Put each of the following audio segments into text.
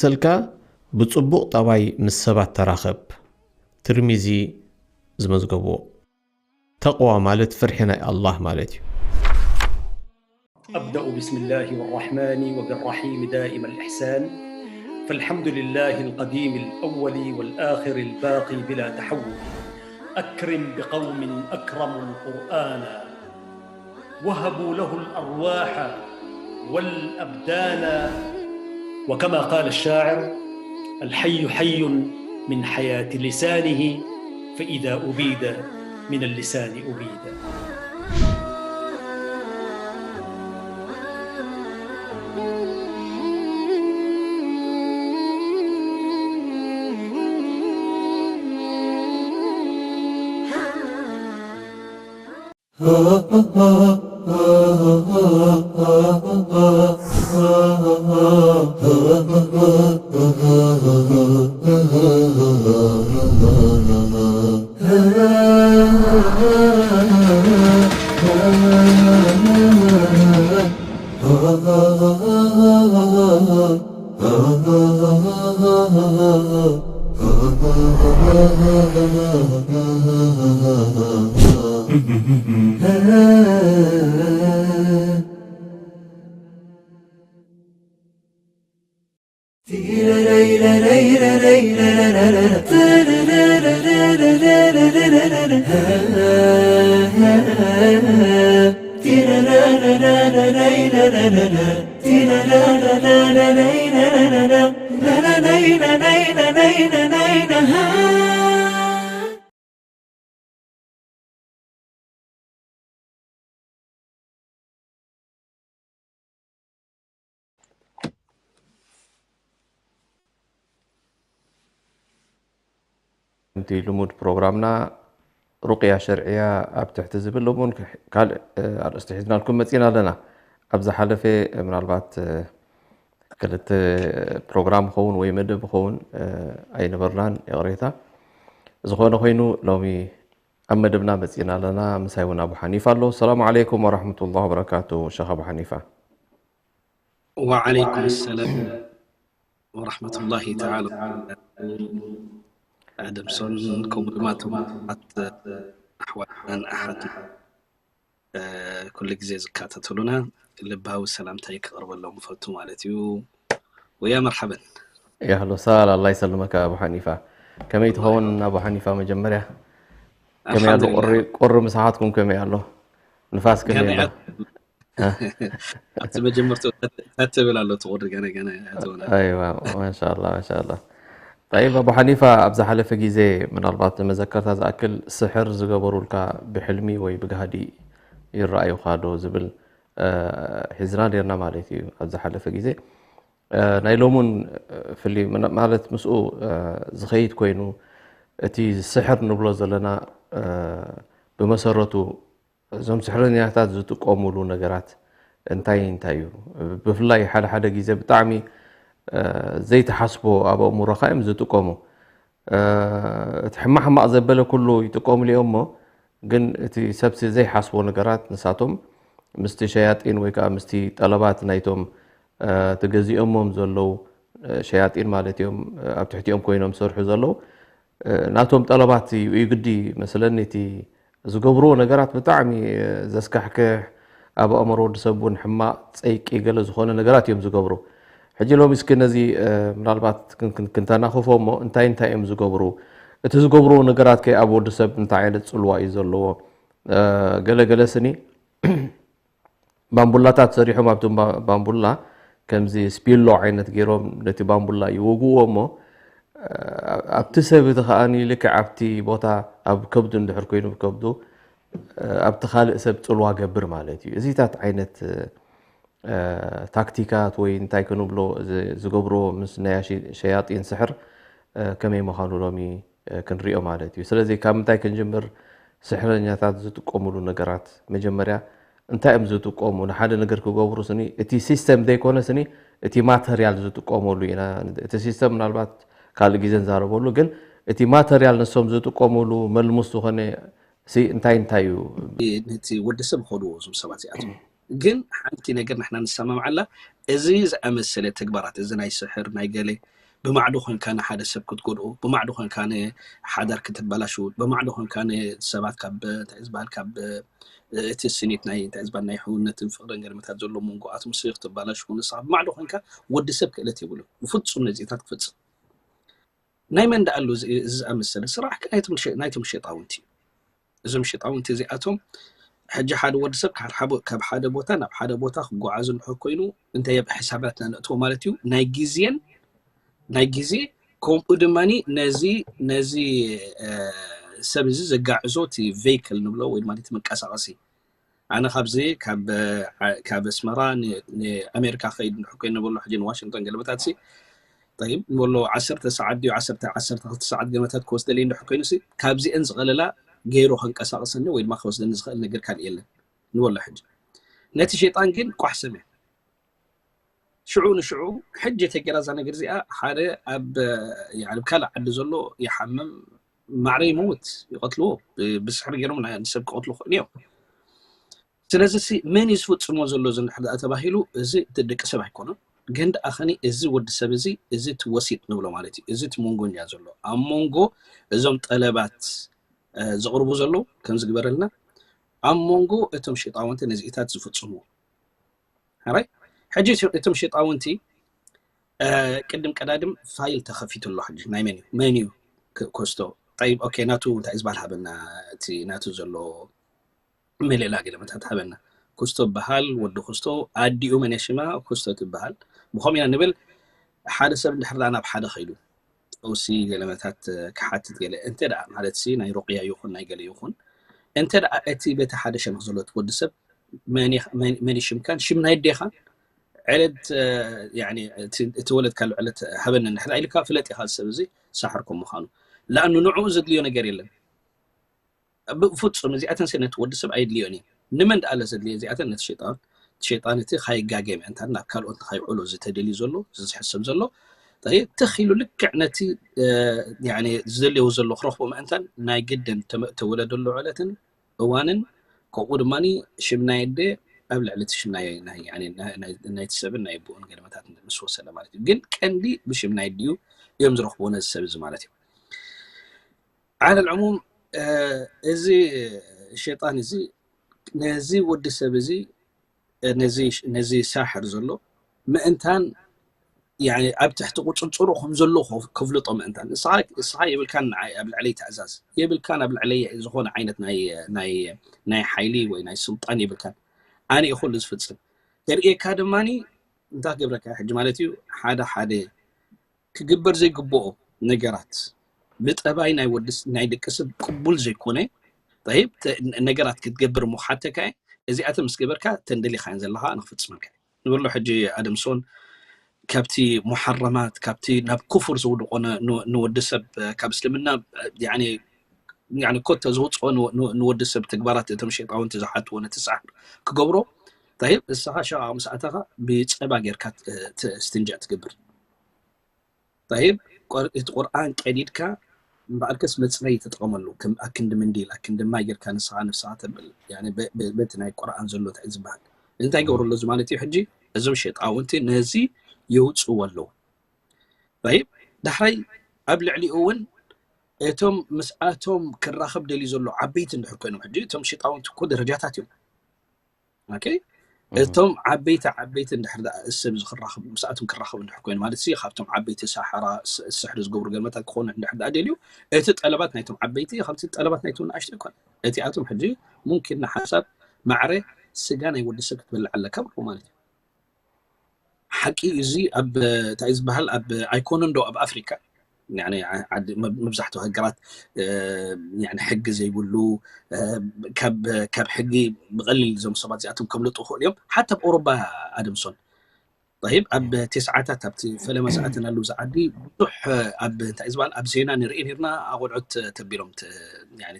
ሰልካ ብጽቡቕ ጠባይ ምስ ሰባት ተራኸብ። ትርሚዚ ዝመዝገብዎ። ተቕዋ ማለት ፍርሒ ናይ ኣላህ ማለት እዩ። أبدأ بسم الله والرحمن وبالرحيم دائم الإحسان، فالحمد لله القديم الأول والآخر الباقي بلا تحول، أكرم بقوم أكرموا القرآن، وهبوا له الأرواح والأبدان. وكما قال الشاعر: الحي حي من حياة لسانه، فإذا أبيد من اللسان أبيد. እቲ ልሙድ ፕሮግራምና ሩቅያ ሸርዕያ ኣብ ትሕቲ ዝብል እውን ካልእ ኣርእስቲሒዝናልኩም መፂና ኣለና። ኣብ ዝሓለፈ ምናልባት ክልተ ፕሮግራም ኸውን ወይ መደብ ኸውን ኣይነበርናን፣ ይቕሬታ። ዝኾነ ኮይኑ ሎሚ ኣብ መደብና መፂና ኣለና። ምሳይ እውን ኣቡ ሓኒፋ ኣሎ። ሰላሙ ዓለይኩም ወራሕመቱላህ ወበረካቱ። ሸኽ ኣቡ ሓኒፋ። وعليكم السلام ورحمة الله تعالى وبركاته. ኣደምሶን ከምኡ ድማ እቶም ኣሕዋትናን ኣሓትናን ኩሉ ግዜ ዝከታተሉና ልባዊ ሰላምታይ ክቕርበሎም እፈቱ ማለት እዩ። ወያ መርሓበን። ያህሎ ሳል ኣላ ይሰልመካ ኣቡ ሓኒፋ። ከመይ ትኸውን ኣቡ ሓኒፋ? መጀመርያ ከመይ ኣሎ ቁሪ? ቁሪ ምሳሓትኩም ከመይ ኣሎ? ንፋስ ከመይ ኣሎ? ኣብቲ መጀመርቶ ተትብል ኣሎ ትቁሪ ገነ ገነ። ኣይዋ ማሻላ ማሻላ። ጠይብ ኣቡ ሓኒፋ፣ ኣብ ዝሓለፈ ግዜ ምናልባት ንመዘከርታ ዝኣክል ስሕር ዝገበሩልካ ብሕልሚ ወይ ብጋህዲ ይረኣዩኻ ዶ ዝብል ሒዝና ነርና ማለት እዩ። ኣብ ዝሓለፈ ግዜ ናይ ሎሙን ፍሊ ማለት ምስኡ ዝኸይድ ኮይኑ እቲ ስሕር ንብሎ ዘለና ብመሰረቱ እዞም ስሕረኛታት ዝጥቀሙሉ ነገራት እንታይ እንታይ እዩ? ብፍላይ ሓደ ሓደ ግዜ ብጣዕሚ ዘይተሓስቦ ኣብ ኣእምሮኻ እዮም ዝጥቀሙ። እቲ ሕማቕ ሕማቕ ዘበለ ኩሉ ይጥቀሙሉ እዮም እሞ ግን እቲ ሰብሲ ዘይሓስቦ ነገራት ንሳቶም ምስቲ ሸያጢን ወይ ከዓ ምስቲ ጠለባት ናይቶም ተገዚኦሞም ዘለዉ ሸያጢን ማለት እዮም ኣብ ትሕቲኦም ኮይኖም ዝሰርሑ ዘለዉ ናቶም ጠለባት እዩ ግዲ መስለኒ። እቲ ዝገብርዎ ነገራት ብጣዕሚ ዘስካሕክሕ፣ ኣብ ኣእምሮ ወዲ ሰብ እውን ሕማቕ ጸይቂ ገለ ዝኾነ ነገራት እዮም ዝገብሩ። ሕጂ ሎሚ እስኪ ነዚ ምናልባት ክንተናኽፎ እሞ እንታይ እንታይ እዮም ዝገብሩ? እቲ ዝገብርዎ ነገራት ከ ኣብ ወዲ ሰብ እንታይ ዓይነት ጽልዋ እዩ ዘለዎ? ገለ ገለ ስኒ ባምቡላታት ሰሪሖም ኣብቲ ባምቡላ ከምዚ ስፒሎ ዓይነት ገይሮም ነቲ ባምቡላ ይወግዎ እሞ ኣብቲ ሰብ እቲ ከኣ ልክዕ ኣብቲ ቦታ ኣብ ከብዱ እንድሕር ኮይኑ ከብዱ ኣብቲ ካልእ ሰብ ጽልዋ ገብር ማለት እዩ። እዚታት ዓይነት ታክቲካት ወይ እንታይ ክንብሎ ዝገብርዎ ምስ ናይ ሸያጢን ስሕር ከመይ ምዃኑ ሎሚ ክንሪኦ ማለት እዩ። ስለዚ ካብ ምንታይ ክንጅምር? ስሕረኛታት ዝጥቀሙሉ ነገራት መጀመርያ እንታይ እዮም ዝጥቀሙ? ንሓደ ነገር ክገብሩ ስኒ እቲ ሲስተም ዘይኮነ ስኒ እቲ ማተርያል ዝጥቀመሉ ኢና። እቲ ሲስተም ምናልባት ካልእ ግዜ ንዛረበሉ፣ ግን እቲ ማተርያል ንሶም ዝጥቀሙሉ መልሙስ ዝኾነ ሲ እንታይ እንታይ እዩ? ነቲ ወዲ ሰብ ኸድዎ እዞም ሰባት እዚኣቶም ግን ሓንቲ ነገር ንሕና ንሰማምዓላ፣ እዚ ዝኣመሰለ ተግባራት፣ እዚ ናይ ስሕር፣ ናይ ገለ፣ ብማዕዶ ኮንካ ንሓደ ሰብ ክትጎድኡ፣ ብማዕዶ ኮንካ ንሓዳር ክትበላሽው፣ ብማዕዶ ኮንካ ንሰባት ካብ እንታይ ዝበሃል ካብ እቲ ስኒት ናይ እንታይ ዝበሃል ናይ ሕውነትን ፍቕርን ገለመታት ዘሎ መንጎኣት ምስ ክትበላሽው፣ ንስኻ ብማዕዶ ኮንካ ወዲ ሰብ ክእለት የብሉ ብፍጹም ነዚታት ክፍጽም። ናይ መን ደኣሉ እዚ ዝኣመሰለ ስራሕ ናይቶም ሸጣውንቲ እዩ። እዞም ሸጣውንቲ እዚኣቶም ሕጂ ሓደ ወዲ ሰብ ካብ ሓደ ቦታ ናብ ሓደ ቦታ ክጓዓዝ እንድሕር ኮይኑ እንታይ ኣብ ሕሳባትና ነእትዎ ማለት እዩ። ናይ ግዜን ናይ ግዜ ከምኡ ድማ ነዚ ነዚ ሰብ እዚ ዘጋዕዞ እቲ ቬይክል ንብሎ ወይ ድማ እቲ መንቀሳቐሲ ኣነ ካብዚ ካብ ኣስመራ ንኣሜሪካ ከይድ እንድሕር ኮይኑ ንብሎ ሕጂ ንዋሽንግቶን ገለመታት ሲ ጠይብ ንበሎ ዓሰርተ ሰዓት ድዩ ዓሰርተ ዓሰርተ ክልተ ሰዓት ገመታት ክወስደለይ እንድሕር ኮይኑ ሲ ካብዚአን ዝቐለላ ገይሩ ከንቀሳቕሰኒ ወይ ድማ ክወስደኒ ዝኽእል ነገር ካልእ የለን ንበሎ ሕጂ ነቲ ሸይጣን ግን ቋሕ ሰምያ ሽዑ ንሽዑ ሕጂ ተገይራ እዛ ነገር እዚኣ ሓደ ኣብ ካልእ ዓዲ ዘሎ ይሓምም ማዕረ ይመውት ይቐትልዎ ብስሕሪ ገይሮም ንሰብ ክቐትሉ ክኽእሉ እዮም ስለዚ ሲ መን እዩ ዝፍፅሞ ዘሎ እዚ እንድሕር ደኣ ተባሂሉ እዚ እቲ ደቂ ሰብ ኣይኮነን ግን ደኣ ኸኒ እዚ ወዲ ሰብ እዚ እዚ እቲ ወሲጥ ንብሎ ማለት እዩ እዚ እቲ መንጎኛ ዘሎ ኣብ መንጎ እዞም ጠለባት ዘቕርቡ ዘለዉ ከም ዝግበረልና ኣብ መንጎ እቶም ሸጣውንቲ ነዚኢታት ዝፍፅምዎ ሕራይ ሕጂ እቶም ሸጣውንቲ ቅድም ቀዳድም ፋይል ተኸፊቱ ኣሎ ሕጂ ናይ መን እዩ መን እዩ ኮስቶ ጠይብ ኦኬ ናቱ እንታይ ዝበሃል ሃበና እቲ ናቱ ዘሎ መሌላ ገለመታት ሃበና ኩስቶ በሃል ወዲ ኩስቶ ኣዲኡ መን ሽማ ኩስቶ ትበሃል ብኸም ኢና ንብል ሓደ ሰብ እንድሕር ናብ ሓደ ኸይዱ ፈውሲ ገለመታት ክሓትት ገለ እንተ ደኣ ማለት ሲ ናይ ሩቅያ ይኹን ናይ ገለ ይኹን እንተ ደኣ እቲ በቲ ሓደ ሸነኽ ዘሎ ወዲ ሰብ መን ሽምካን ሽም ናይ ኣዴኻን ዕለት እቲ ወለድካሉ ዕለት ሃበኒ እንድሕር ኢልካ ፍለጥ ኢኻ ሰብ እዚ ሳሕር ከም ምዃኑ ለኣኑ ንዕኡ ዘድልዮ ነገር የለን ብፍፁም እዚኣተን ሲ ነቲ ወዲ ሰብ ኣየድልዮን እዩ ንመን ደኣ ለዘድልዮ እዚኣተን ነቲ ሸይጣን እቲ ሸይጣን እቲ ካይጋገ ምእንታን ናብ ካልኦት ንካይውዕሎ ዝተደልዩ ዘሎ ዝሕሰብ ዘሎ ተኺሉ ልክዕ ነቲ ዝደልየው ዘሎ ክረኽቦ ምእንታን ናይ ግድን ተወለደሉ ዕለትን እዋንን ከምኡ ድማ ሽም ናይ ኣደ ኣብ ልዕሊ እቲ ሽም ናይቲ ሰብን ናይ ኣቦኡን ገለመታት ምስ ወሰነ ማለት እዩ ግን ቀንዲ ብሽም ናይ ኣዲኡ እዮም ዝረኽብዎ ነዚ ሰብ እዚ ማለት እዩ ዓለ ልዕሙም እዚ ሸጣን እዚ ነዚ ወዲ ሰብ እዚ ነዚ ሳሕር ዘሎ ምእንታን ኣብ ትሕቲ ቁፅፅሩ ከም ዘሎ ከፍልጦ ምእንታን እስኻ የብልካን ንዓይ ኣብ ልዕለይ ትእዛዝ የብልካን ኣብ ልዕለይ ዝኾነ ዓይነት ናይ ሓይሊ ወይ ናይ ስልጣን የብልካን ኣነ ይኹሉ ዝፍፅም የርእየካ ድማ እንታይ ክገብረካ ሕጂ ማለት እዩ ሓደ ሓደ ክግበር ዘይግብኦ ነገራት ብጠባይ ናይ ወዲ ናይ ደቂ ሰብ ቅቡል ዘይኮነ ጠይብ ነገራት ክትገብር እሞ ክሓተካ እየ እዚኣተ ምስ ገበርካ ተንደሊኻን ዘለኻ ንክፍፅመልካ ንብሎ ሕጂ ኣደምሶን ካብቲ ሙሓረማት ካብቲ ናብ ኩፍር ዝውድቆ ንወዲ ሰብ ካብ እስልምና ኮተ ዝውፅኦ ንወዲ ሰብ ተግባራት እቶም ሸጣውንቲ ዝሓትዎ ነቲ ሳሕር ክገብሮ ጠይብ እስኻ ሸቃቕ ምስ ኣተኻ ብፀባ ጌርካ ስትንጃእ ትገብር ጠይብ እቲ ቁርኣን ቀዲድካ እምበኣርከስ መፅረይ ተጠቐመሉ ኣክንዲ ምንዲል ኣክንዲ ማይ ጌርካ ንስኻ ንፍስኻ ተብል በቲ ናይ ቁርኣን ዘሎ እንታይ ዝበሃል እንታይ ገብሩ ኣሎ እዚ ማለት እዩ ሕጂ እዞም ሸጣውንቲ ነዚ የውፅዎ ኣለዉ ጠይብ ዳሕራይ ኣብ ልዕሊኡ እውን እቶም ምስኣቶም ክራኸብ ደልዩ ዘሎ ዓበይቲ እንድሕር ኮይኖም ሕጂ እቶም ሸጣውንቲ እኮ ደረጃታት እዮም እቶም ዓበይቲ ዓበይቲ እንድሕር ደኣ እሰብ እዚ ክራኸብ ምስኣቶም ክራኸብ እንድሕር ኮይኑ ማለት ሲ ካብቶም ዓበይቲ ሳሓራ ስሕሪ ዝገብሩ ገመታት ክኾኑ እንድሕር ደኣ ደልዩ እቲ ጠለባት ናይቶም ዓበይቲ ከምቲ ጠለባት ናይቶም ንኣሽቱ ይኮን እቲኣቶም ሕጂ ሙምኪን ንሓሳብ ማዕረ ስጋ ናይ ወዲ ሰብ ክትበልዕ ኣለካ ብሎ ማለት እዩ ሓቂ እዚ ኣብ እንታይ ዝበሃል ኣብ ኣይኮነን ዶ ኣብ ኣፍሪካ መብዛሕትኡ ሃገራት ሕጊ ዘይብሉ ካብ ሕጊ ብቐሊል እዞም ሰባት እዚኣቶም ከምልጡ ክኽእሉ እዮም ሓታ ኣብ ኣውሮባ ኣደምሶን ይብ ኣብ ቴስዓታት ኣብቲ ፈለማ ሰኣተናሉ ዝዓዲ ብዙሕ ኣብ እንታይ ዝበሃል ኣብ ዜና ንርኢ ነርና ኣቆልዑት ተቢሎም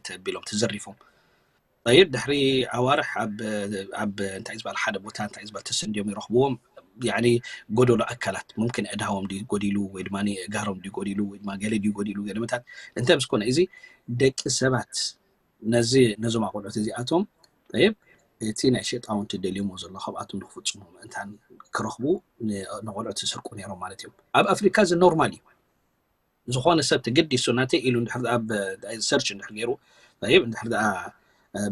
ተቢሎም ተዘሪፎም ይብ ድሕሪ ኣዋርሕ ኣብ እንታይ ዝበሃል ሓደ ቦታ እንታይ ዝበሃል ተሰንዲዮም ይረኽብዎም ጎደሎ ኣካላት ሙምኪን እድሃዎም ድዩ ጎዲሉ ወይ ድማ እጋሮም ድዩ ጎዲሉ ወይ ድማ ገለ ድዩ ጎዲሉ ገለመታት እንታይ ምስ ኮነ እዚ ደቂ ሰባት ነዚ ነዞም ኣቆልዑት እዚኣቶም ይብ እቲ ናይ ሸይጣን ትደልዩሞ ዘሎ ካብኣቶም ንክፍፅሙ ምእንታን ክረኽቡ ን- ንቆልዑ ትስርቁ ነይሮም ማለት እዮም። ኣብ ኣፍሪካ እዚ ኖርማል እዩ። ዝኾነ ሰብ ተገዲሱ ናተይ ኢሉ እንድሕር ደኣ ብ- ሰርች እንድሕር ገይሩ፣ ጠይብ፣ እንድሕር ደኣ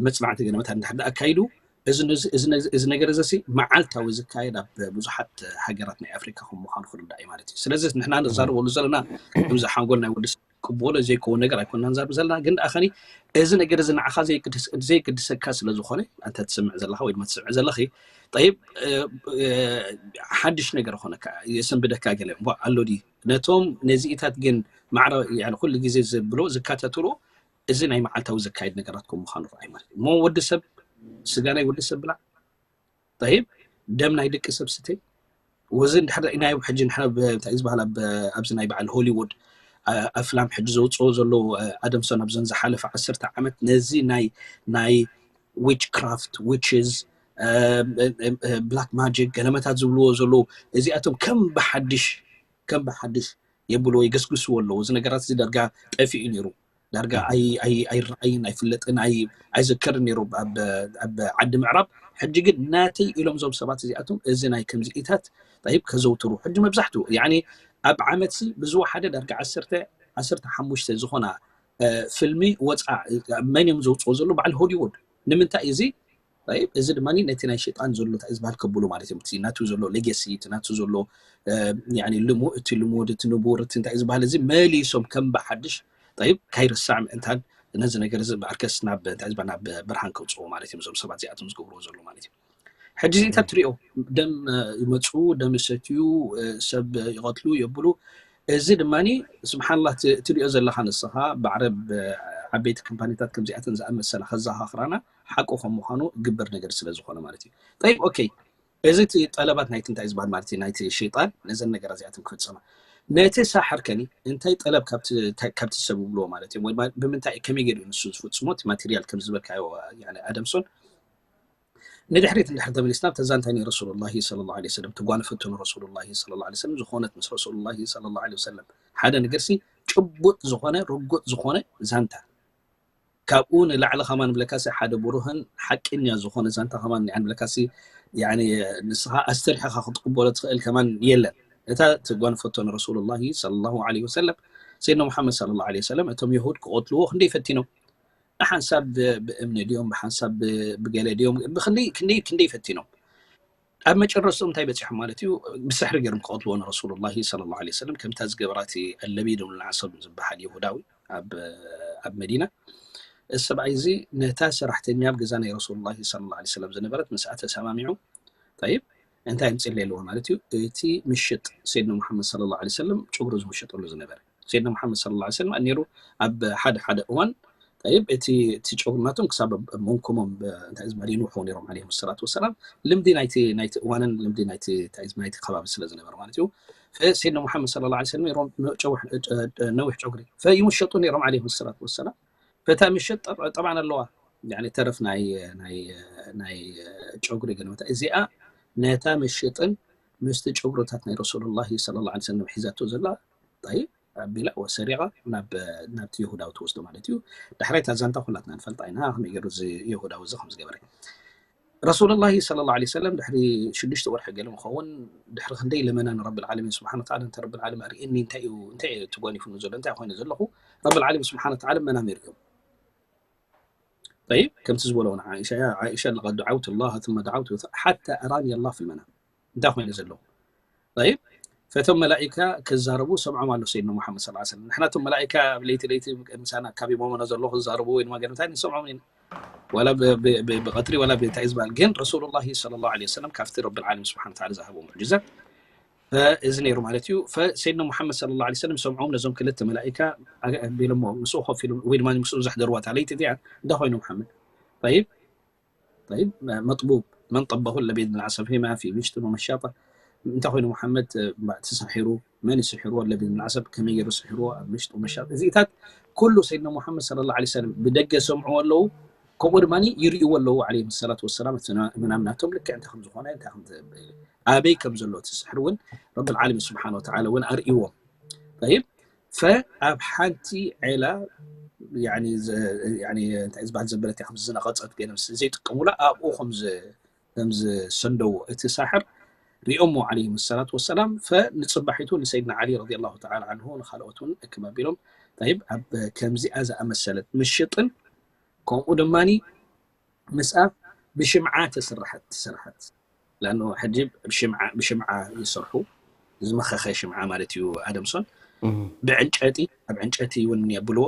መፅናዕቲ ገለ መታን እንድሕር ደኣ ኣካይዱ፣ እዚ ነዚ- እዚ ነዚ- እዚ ነገር እዚ ሲ መዓልታዊ ዝካየድ ኣብ ብዙሓት ሃገራት ናይ ኣፍሪካ ከም ምዃኑ ክርዳእ እዩ ማለት እዩ። ስለዚ ንሕና ንዛረበሉ ዘለና ከምዚ ሓንጎል ናይ ወዲ ሰብ ቅበሎ ዘይከውን ነገር ኣይኮንና ንዛረብ ዘለና፣ ግን ደኣ ኸኒ እዚ ነገር እዚ ንዓኻ ዘይግድስ- ዘይግድሰካ ስለ ዝኾነ፣ ኣንተ ትሰምዕ ዘለኻ ወይ ድማ ትሰምዕ ዘለኺ፣ ጠይብ፣ እ፣ እ፣ ሓድሽ ነገር ኾነካ የሰንብደካ ገለ እሞ ኣሎ ድዩ? ነቶም ነዚኢታት ግን ማዕረ፣ ያኒ፣ ኩሉ ግዜ ዝብሎ ዝከታተሎ እዚ ናይ መዓልታዊ ዘካየድ ነገራት ከም ምዃኑ ርኣይ ማለት እዩ። እሞ ወዲ ሰብ፣ ስጋ ናይ ወዲ ሰብ ብላዕ፣ ጠይብ፣ ደም ናይ ደቂ ሰብ ስተይ፣ ወዚ እንድሕር ናይ ሕጂ ንሕና ብ- እንታይ ዝበሃል ኣብ- ኣብዚ ናይ በዓል ሆሊውድ ኣ- ኣፍላም ሕጂ ዘውፅኦ ዘለዉ፣ ኣ- ኣደምሶን ኣብዘን ዝሓለፈ ዓሰርተ ዓመት ነዚ ናይ ናይ ዊች ክራፍት፣ ዊችስ፣ ብላክ ማጂክ ገለመታት ዝብልዎ ዘለዉ፣ እዚኣቶም ከም ብሓድሽ ከም ብሓድሽ የብልዎ፣ ይገስግስዎ ኣለዉ። እዚ ነገራት እዚ ዳርጋ ጠፊኡ ነይሩ። ዳርጋ ኣይ- ኣይ- ኣይረኣይን ኣይፍለጥን ኣይ- ኣይዘከርን ነይሩ ኣብ ኣብ ዓዲ ምዕራብ። ሕጂ ግን ናተይ ኢሎም እዞም ሰባት እዚኣቶም እዚ ናይ ከምዚኢታት፣ ጠይብ፣ ከዘውትሩ። ሕጂ መብዛሕትኡ፣ ያኒ፣ ኣብ ዓመትሲ ብዝወሓደ ዳርጋ ዓሰርተ ዓሰርተ ሓሙሽተ ዝኾና፣ እ፣ ፍልሚ ወፃ መን እዮም ዘውፅኦ ዘሎ? በዓል ሆሊውድ። ንምንታይ እዚ? ጠይብ፣ እዚ ድማ ነቲ ናይ ሸይጣን ዘሎ እንታይ ዝበሃል ከብሉ ማለት እዮም። እቲ ናቱ ዘሎ ሌገሲ፣ እቲ ናቱ ዘሎ፣ እ፣ ያኒ፣ ልሙ- እቲ ልሙድ፣ እቲ ንቡር፣ እቲ እንታይ ዝበሃል፣ እዚ መሊሶም ከም ብሓድሽ፣ ጠይብ፣ ካይርሳዕ ምእንታን ነዚ ነገር እዚ ብኣርከስ ናብ እንታይ ዝበሃል፣ ናብ ብርሃን ከውፅኦ ማለት እዮም። እዞም ሰባት እዚኣቶም ዝገብርዎ ዘሎ ማለት እዩ። ሕጂ እዚታት ትሪኦ፣ ደም፣ እ፣ ይመፁ፣ ደም ይሰትዩ፣ እ፣ ሰብ ይቐትሉ፣ የብሉ። እዚ ድማ ስብሓንላ ት- ትሪኦ ዘለኻ ንስኻ ብዓረብ፣ እ፣ ዓበይቲ ካምፓኒታት ከምዚኣተን ዝኣመሰላ ከዘኻኽራና ሓቁ ከም ምዃኑ ግብር ነገር ስለ ዝኾነ ማለት እዩ። ጠይብ፣ ኦኬ፣ እዚ እቲ ጠለባት ናይቲ እንታይ ዝበሃል ማለት እዩ፣ ናይቲ ሸይጣን ነዘን ነገራት እዚኣተን ክፍፅማ። ነቲ ሳሕር ከኒ እንታይ ጠለብ ካብቲ ካብቲ ሰብ ይብልዎ ማለት እዮም? ወይ ድማ ብምንታይ ከመይ ገይሩ ንሱ ዝፍፅሞ? እቲ ማቴሪያል ከም ዝበልካዮ፣ ያኒ፣ ኣደምሶን ንድሕሪት እንድሕር ተመሊስና ኣብታ ዛንታ ናይ ረሱሉላሂ ሰለላሁ ዐለይሂ ወሰለም፣ ትጓነፈቶ ንረሱሉላሂ ሰለላሁ ዐለይሂ ወሰለም ዝኾነት ምስ ረሱሉላሂ ሰለላሁ ዐለይሂ ወሰለም ሓደ ነገርሲ ጭቡጥ ዝኾነ ርጉጥ ዝኾነ ዛንታ ካብኡ ንላዕሊ ከማን ብለካሲ ሓደ ብሩህን ሓቀኛ ዝኾነ ዛንታ ከማን ንዓን ብለካሲ ያኒ ንስኻ ኣስተርሒኻ ክትቅበሎ ትኽእል ከማን የለን። እታ ትጓንፈቶ ንረሱሉላሂ ሰለላሁ ዐለይሂ ወሰለም ሰይድና ሙሐመድ ሰለላሁ ዐለይሂ ወሰለም እቶም የሁድ ክቐትልዎ ክንደይ ፈቲኖም። ብሓንሳብ ብ- ብእምኒ ድዮም ብሓንሳብ ብ- ብገለ ድዮም ብክንደይ ክንደይ ክንደይ ፈቲኖም። ኣብ መጨረስቶም እንታይ በፂሖም ማለት እዩ? ብስሕሪ ገይሮም ክቐትልዎ ንረሱሉላሂ ሰለላሁ ዐለይሂ ወሰለም ከምታ ዝገበራት ኣለቢድ ብን ዓሰም ዝበሃል የሁዳዊ ኣብ ኣብ መዲና። እዚ ሰብኣይ እዚ ነታ ሰራሕተኛ ኣብ ገዛ ናይ ረሱሉላሂ ሰለላሁ ዐለይሂ ወሰለም ዝነበረት ምስኣ ተሰማሚዑ፣ ጠይብ፣ እንታይ ምፅለ ኣለዎ ማለት እዩ? እቲ ምሽጥ ሰይድና ሙሐመድ ሰለላሁ ዐለይሂ ወሰለም ጨጉሩ ዝምሸጠሉ ዝነበረ ሰይድና ሙሐመድ ሰለላሁ ዐለይሂ ወሰለም ነይሩ ኣብ ሓደ ሓደ እዋን። ጠይብ፣ እቲ እቲ ጨጉሪ ናቶም ክሳብ ኣብ መንኮሞም ብ- እንታይ ዝባል ይንውሑ ነይሮም ዐለይሂም ሰላቱ ወሰላም። ልምዲ ናይቲ ናይቲ እዋንን ልምዲ ናይቲ እንታይ ዝባል ናይቲ ከባቢ ስለ ዝነበረ ማለት እዩ። ፈ- ሰይድና ሙሐመድ ሰለላሁ ዐለይሂ ወሰለም ነይሮም ጨውሕ- ጨ- ነዊሕ ጨጉሪ ፈይምሸጡ ነይሮም ዐለይሂም ሰላቱ ወሰላም። ፈታ ምሸጥ ጠብ- ጠብዓን ኣለዋ ያኒ ተረፍ ናይ ናይ ናይ ጨጉሪ ገለመታ እዚኣ ነታ ምሽጥን ምስቲ ጨጉርታት ናይ ረሱሉላሂ ሰለላሁ ዐለይሂ ወሰለም ሒዛቶ ዘላ ጠይብ ኣቢላ ወሰሪቓ ናብ ናብቲ የሁዳዊ ትወስዶ ማለት እዩ። ዳሕራይ እታ ዛንታ ኩላትና ንፈልጣ ኢና ከመይ ገይሩ እዚ የሁዳዊ እዚ ከም ዝገበረ። ረሱሉላሂ ሰለላሁ ዐለይሂ ወሰለም ድሕሪ ሽዱሽተ ወርሒ ገለ ምኸውን ድሕሪ ክንደይ ለመና ንረብል ዓለሚን ስብሓን ወተዓላ እንተ ረብል ዓለሚን ኣርእየኒ እንታይ እዩ እንታይ እዩ ተጓኒፉኒ ዘሎ እንታይ ኮይኑ ዘለኹ ረብል ዓለሚን ስብሓን ወተዓላ መናም ይርእዮም። طيب ከምቲ ዝበሎ እውን ዓኢሻ ያ ዓኢሻ لقد دعوت الله ثم دعوت حتى أراني الله في المنام እንታይ ኮይኑ ዘለኹ طيب ፈቶም መላኢካ ክዛረቡ ሰምዖም ኣሎ ሰይድና ሙሓመድ ሰለላሁ ዐለይሂ ወሰለም ንሕና እቶም መላኢካ ኣብ ለይቲ ለይቲ ምሳና ካብ ይሞመና ዘለኹ ዝዛረቡ ወይ ድማ ገለ እንታይ ንሰምዖም ኢና ዋላ ብቐትሪ ዋላ ብእንታይ ዝበሃል ግን ረሱሉላሂ ሰለላሁ ዐለይሂ ወሰለም ካብቲ ረብል ዓለሚን ስብሓን ወተዓላ ዝሃቦ ሙዕጅዛት እዚ ነይሩ ማለት እዩ ሰይድና ሙሓመድ ሰለላሁ ዐለይሂ ወሰለም ሰምዖም ነዞም ክልተ መላኢካ ቢሎሞ ምስኡ ኮፍ ኢሎም ወይ ድማ ምስኡ ዘሕደርዋ እታ ለይቲ እዚኣ እንታይ ኮይኑ ሙሓመድ طيب طيب መጥቡብ መን ጠበኹ ለቤድ ንዓሰብ ሄማ ፊ ምሽጥን ወመሻጣ እንታይ ኮይኑ ሙሓመድ ተሳሒሩ መን ይስሕርዎ ለቤድ ንዓሰብ ከመይ ገይሩ ስሕርዎ ኣብ ምሽጥ ወመሻጣ እዚታት ኩሉ ሰይድና ሙሓመድ ሰለላሁ ዐለይሂ ወሰለም ብደገ ሰምዕዎ ኣለዉ ከምኡ ድማ ይርእይዎ ኣለዉ ዐለይሂም ሰላቱ ወሰላም እቲ ምናም ናቶም ልክዕ እንታይ ከም ዝኾነ እንታይ ከም ኣበይ ከም ዘሎ እቲ ስሕሪ እውን ረብል ዓለሚን ስብሓን ወተዓላ እውን ኣርእይዎም طيب ፈ ኣብ ሓንቲ ዔላ ያኒ እንታይ ዝበሃል ዘበለት ከም ዝነቐጸት ገይሮም ዘይጥቀሙላ ኣብኡ ከም ከም ዝሰንደዎ እቲ ሳሕር ሪኦሞ ዓለይሂም ሰላቱ ወሰላም። ፈንጽባሒቱ ንሰይድና ዓሊ ረዲየላሁ ተዓላ ዓንሁ ንኻልኦት እውን እክብ ኣቢሎም። ጠይብ ኣብ ከምዚኣ ዝኣመሰለት ምሽጥን ከምኡ ድማ ምስኣ ብሽምዓ ተስርሐት ትስርሐት ለኣኑ ሕጂ ብሽምዓ ብሽምዓ ይሰርሑ ዝመኸኸ ሽምዓ ማለት እዩ ኣደምሶን ብዕንጨቲ ኣብ ዕንጨቲ እውን የብልዎ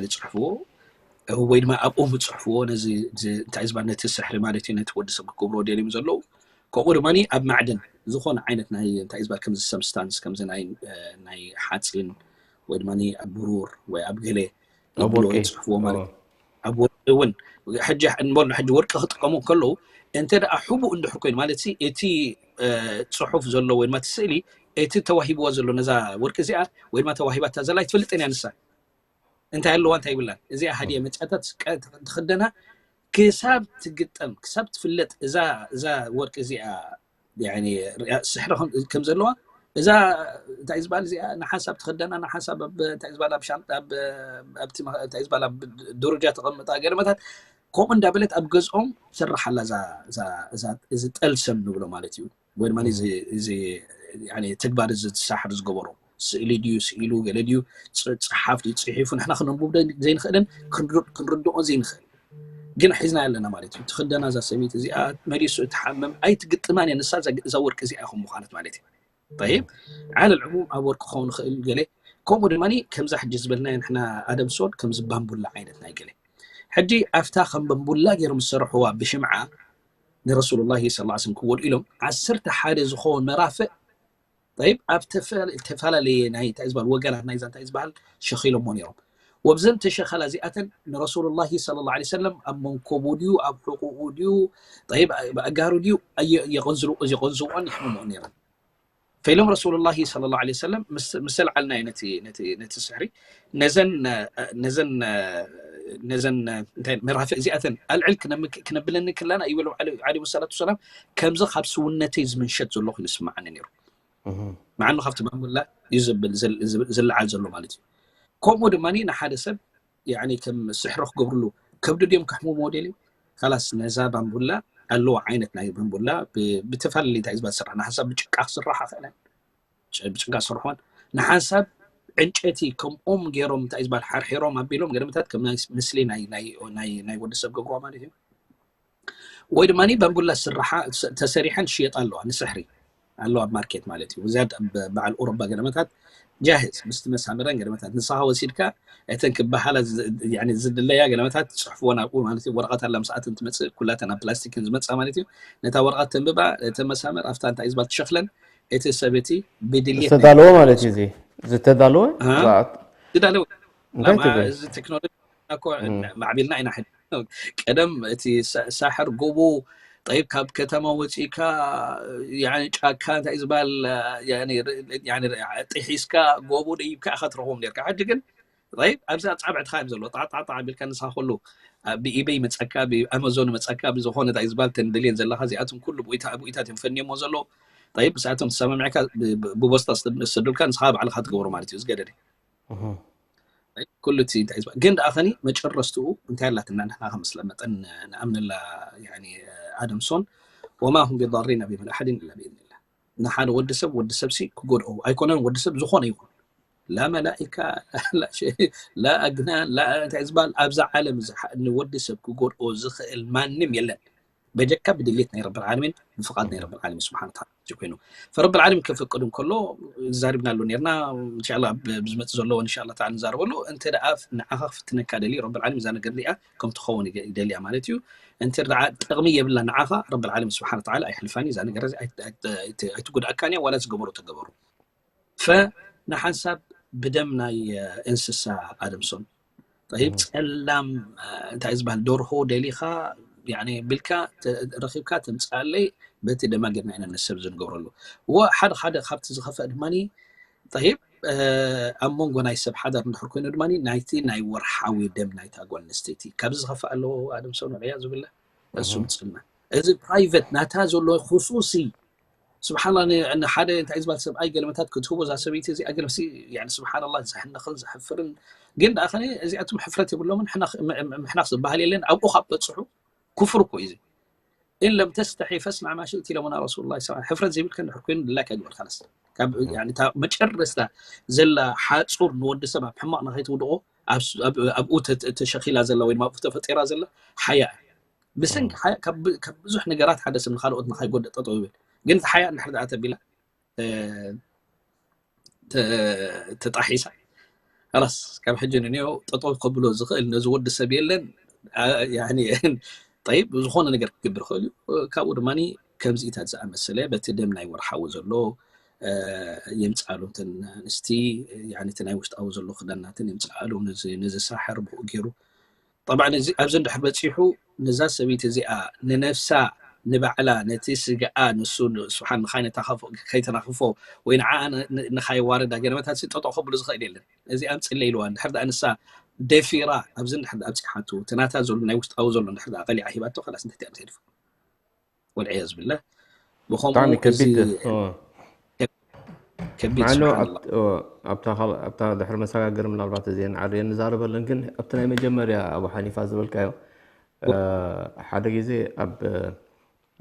ይፅሕፍዎ ወይ ድማ ኣብኦም ዝፅሕፍዎ ነዚ እንታይ ዝበሃል ነቲ ስሕሪ ማለት እዩ ነቲ ወዲ ሰብ ክገብርዎ ደልዮም ዘለዉ ከምኡ ድማ ኣብ ማዕድን ዝኾነ ዓይነት ናይ እንታይ ዝበሃል ከምዚ ሰብስታንስ ከምዚ ናይ ሓፂን ወይ ድማ ኣብ ብሩር ወይ ኣብ ገለ ይብልዎ ይፅሕፍዎ ማለት እዩ ኣብ ወርቂ እውን ሕጂ እንበሉ ሕጂ ወርቂ ክጥቀሙ ከለዉ እንተ ደኣ ሕቡእ እንድሕር ኮይኑ ማለት እቲ ፅሑፍ ዘሎ ወይ ድማ እቲ ስእሊ እቲ ተዋሂብዋ ዘሎ ነዛ ወርቂ እዚኣ ወይ ድማ ተዋሂባታ ዘላ ኣይትፈልጥን እያ ንሳ እንታይ ኣለዋ እንታይ ይብላን እዚኣ ሃዲየ መፅኣታ ትኽደና ክሳብ ትግጠም ክሳብ ትፍለጥ እዛ እዛ ወርቂ እዚኣ ስሕሪ ከም ዘለዋ እዛ እንታይ ዝበሃል እዚኣ ንሓንሳብ ትኽደና ንሓንሳብ እንታይ ዝበሃል ኣብ ሻንጣ እንታይ ዝበሃል ኣብ ደረጃ ተቐምጣ ገለመታት ከምኡ እንዳበለት ኣብ ገዝኦም ትስርሓላ እዚ ጠልሰም ንብሎ ማለት እዩ ወይ ድማ እዚ ተግባር እዚ ሳሕር ዝገበሮ ስእሊ ድዩ ስኢሉ ገለ ድዩ ፀሓፍ ድዩ ፅሒፉ ንሕና ክነንቡብ ዘይንኽእልን ክንርድኦ ዘይንኽእል ግን ሒዝና ኣለና ማለት እዩ ትኽደና እዛ ሰበይቲ እዚኣ መሊሱ እትሓምም ኣይትግጥማን እያ ንሳ እዛ ወርቂ እዚኣ ከም ምዃነት ማለት እዩ ይብ ዓለ ልዕሙም ኣብ ወርቂ ክኸውን ይኽእል ገለ ከምኡ ድማ ከምዛ ሕጂ ዝበልናዮ ንሕና ኣደምሶን ከምዚ ባምቡላ ዓይነት ናይ ገለ ሕጂ ኣብታ ከም ባምቡላ ገይሮም ዝሰርሕዋ ብሽምዓ ንረሱሉላሂ ስ ላ ክወድኡ ኢሎም ዓሰርተ ሓደ ዝኾን መራፍእ ጠይብ ኣብ ተፈላለየ ናይ እንታይ ዝበሃል ወገናት ናይዛ እንታይ ዝበሃል ሸኺሎሞ ነይሮም ወብዘን ተሸኸላ እዚኣተን ንረሱሉላሂ ስለ ላ ሰለም ኣብ መንኮቡ ድዩ ኣብ ሕቁኡ ድዩ ጠይብ ኣጋሩ ድዩ የቐንዝልዎ የቐንዝዎን ይሕምምኦ ነይረን ፈኢሎም ረሱሉላሂ ስለ ላ ሰለም ምስ ኣልዓልናዮ ነቲ ስሕሪ ነዘን ነዘን ነዘን መራፍእ እዚኣተን ኣልዕል ክነብለኒ ክላና ይበሎም ዓለ ሰላቱ ሰላም ከምዚ ካብ ስውነተይ ዝምንሸት ዘለኹ ይስማዓኒ ነይሩ መዓኑ ካብቲ ባምቡላ እዩ ዝብል ዝለዓል ዘሎ ማለት እዩ ከምኡ ድማ ንሓደ ሰብ ከም ስሕሪ ክገብርሉ ከብዱ ድዮም ከሕምሞ ደልዩ ካላስ ነዛ ባምቡላ ኣለዎ ዓይነት ናይ ባምቡላ ብተፈላለየ እንታይ ዝበሃል ስራሕ ንሓሳብ ብጭቃ ክስራሕ ክእለ ብጭቃ ስርሖን ንሓንሳብ ዕንጨቲ ከምኦም ገይሮም እንታይ ዝበሃል ሓርሒሮም ኣቢሎም ገለመታት ከም ናይ ምስሊ ናይ ወዲ ሰብ ገብርዋ ማለት እዩ ወይ ድማ ባምቡላ ስራሓ ተሰሪሐን ሽየጣ ኣለዋ ንስሕሪ ኣለዋ ኣብ ማርኬት ማለት እዩ ብዝያድ በዓል ኦሮባ ገለመታት ጃህዝ ምስቲ መሳምረን ገለመታት ንስኻ ወሲድካ እተን ክበሃላ ዝድለያ ገለመታት ፅሕፍወን ኣብኡ ማለት ወረቐት ኣላ ምስኣተን ትመፅእ ኩላተን ኣብ ፕላስቲክን ዝመፃ ማለት እዩ ነታ ወረቐት ተንብባ እተን መሳምር ኣብታ እንታይ ዝበሃል ትሸክለን እቲ ሰብ እቲ ብድልየት ዝተዳለወ ማለት እዩ ዝተዳለወ ዝዳለወ እዚ ቴክኖሎጂ እኮ ማዕቢልና ኢና ሕጂ ቀደም እቲ ሳሕር ጎቦ ጠይብ ካብ ከተማ ወፂእካ ጫካ እንታይ ዝበሃል ጥሒስካ ጎቦ ደይብካ ኢኻ ትረኽቦም ነርካ ሕጂ ግን ጠይብ ኣብዚ ኣብ ፃብዕትኻ እዮም ዘለዉ ጣጣጣ ቢልካ ንስኻ ከሉ ብኢበይ መፀካ ብኣማዞን መፀካ ብዝኾነ እንታይ ዝበሃል ተንደልየን ዘለኻ እዚኣቶም ኩሉ ብኢታት እዮም ፈንዮሞ ዘለዉ ጠይብ ምስኣቶም ተሰማሚዕካ ብቦስታ ዝሰዱልካ ንስኻ ባዕልኻ ትገብሮ ማለት እዩ ዝገደደ ኩሉ እቲ እንታይ ዝበሃል ግን ደኣ ኸኒ መጨረስትኡ እንታይ ኣላትና ንሕና ከም ስለ መጠን ንኣምነላ ኣደምሶን ወማ ሁም ቢዳሪና ቢምን ኣሓድን ኢላ ብኢዝኒላ ንሓደ ወዲ ሰብ ወዲ ሰብ ሲ ክጎድኦ ኣይኮነን ወዲ ሰብ ዝኾነ ይኹን ላ መላኢካ ላ ኣግናን ላ እንታይ ዝበሃል ኣብዛ ዓለም ንወዲ ሰብ ክጎድኦ ዝኽእል ማንም የለን በጀካ ብድሌት ናይ ረብል ዓለሚን ብፍቃድ ናይ ረብል ዓለሚን ስብሓን ተዓላ ኮይኑ ፈረብል ዓለሚን ከፈቅድ እንከሎ ዛሪብናሉ ነርና እንሻላ ብዝመፅ ዘለዎ እንሻላ ተዓላ ንዛረበሉ እንተ ደኣ ንዓኻ ክፍትነካ ደልዩ ረብል ዓለሚን እዛ ነገር ዚኣ ከም ትኸውን ይደልያ ማለት እዩ እንተ ደኣ ጥቕሚ የብላ ንዓኻ ረብል ዓለሚን ስብሓን ተዓላ ኣይሕልፋን እዛ ነገር ኣይትጉድኣካን እያ ዋላ ዝገበሩ ተገበሩ ፈ ንሓንሳብ ብደም ናይ እንስሳ ኣደምሶም ጠይብ ጸላም እንታይ ዝበሃል ደርሆ ደሊኻ ብልካ ረኺብካ ተምፅኣለይ በቲ ደማ ጌርና ኢና ንሰብ ዝንገብረሉ ወ ሓደ ሓደ ካብቲ ዝኸፈእ ድማ ጠይብ ኣብ መንጎ ናይ ሰብ ሓዳር እንድሕር ኮይኑ ድማ ናይቲ ናይ ወርሓዊ ደም ናይታ ጓል ኣንስተይቲ ካብዚ ዝኸፈእ ኣለዎ ኣደምሶም ንዕያ ዝብለ እሱ ምፅልና እዚ ፕራይቨት ናታ ዘሎ ክሱሲ ስብሓንላ ንሓደ እንታይ ዝበሃል ሰብኣይ ገለመታት ክትህቦ እዛ ሰበይቲ እዚኣ ገለመሲ ስብሓንላ ዘሕንኽን ዘሕፍርን ግን ደኣ ከ እዚኣቶም ሕፍረት የብሎምን። ምሕናኽ ዝበሃል የለን። ኣብኡ ካብ በፅሑ ኩፍር እኮ እዩ። ኢን ለም ተስተሒ ፈስናዕ ማ ሽእት ኢሎምና ረሱሉላ። ሕፍረት ዘይብልካ እንድሕር ኮይኑ ድላይካ ግበር። ካላስ መጨረስታ ዘላ ሓፁር ንወዲ ሰብ ኣብ ሕማቕ ንኸይትውድቆ ኣብኡ ተሸኺላ ዘላ ወይ ድማ ኣብኡ ተፈጢራ ዘላ ሓያ እያ። ብሰንኪ ካብ ብዙሕ ነገራት ሓደ ሰብ ንካልኦት ንካይጎድእ ጠጠው ይብል። ግን እቲ ሓያ እንድሕር ደኣ ተቢላ ተጣሒሳ ላስ ካብ ሕጂ ንንዮ ጠጠው ከብሎ ዝኽእል ነዚ ወዲ ሰብ የለን። ጠይብ ዝኾነ ነገር ክገብር ይኽእል እዩ። ካብኡ ድማ ከምዚኢታት ዝኣመሰለ በቲ ደም ናይ ወርሓዊ ዘሎ የምፃሉ እተን ኣንስቲ እቲ ናይ ውሽጣዊ ዘሎ ክዳናትን የምፅኣሉ ነዚ ሳሕር ብኡ ገይሩ ጠብዓ ኣብዚ እንድሕር በፂሑ ነዛ ሰበይቲ እዚኣ ንነፍሳ ንባዕላ ነቲ ስግኣ ንሱ ስብሓን ንኻይ ነታኸፎ ከይተናኽፎ ወይ ንዓ ንኻይ ዋርዳ ገለመታት ጠጠው ከብሉ ዝኽእል የለን። እዚኣ ምፅለ ኢልዋ እንድሕር ደኣ ንሳ ደፊራ ኣብዚ እንድሕር ኣብፂሓቱ እቲ ናታ ዘሎ ናይ ውሽጣዊ ዘሎ እንድሕር ደኣ ቀሊዓ ሂባቶ ከላስ እንታይ ትያ ተልፎ ወልዕያዝ ብላ ብጣዕሚ ከቢድ ከቢድ ማዕሎ ስብሓንላ ኣብታ ድሕሪ መሰጋገር ምናልባት እዚአን ዓርየ ንዛረበለን ግን ኣብቲ ናይ መጀመርያ ኣቡ ሓኒፋ ዝበልካዮ ሓደ ግዜ ኣብ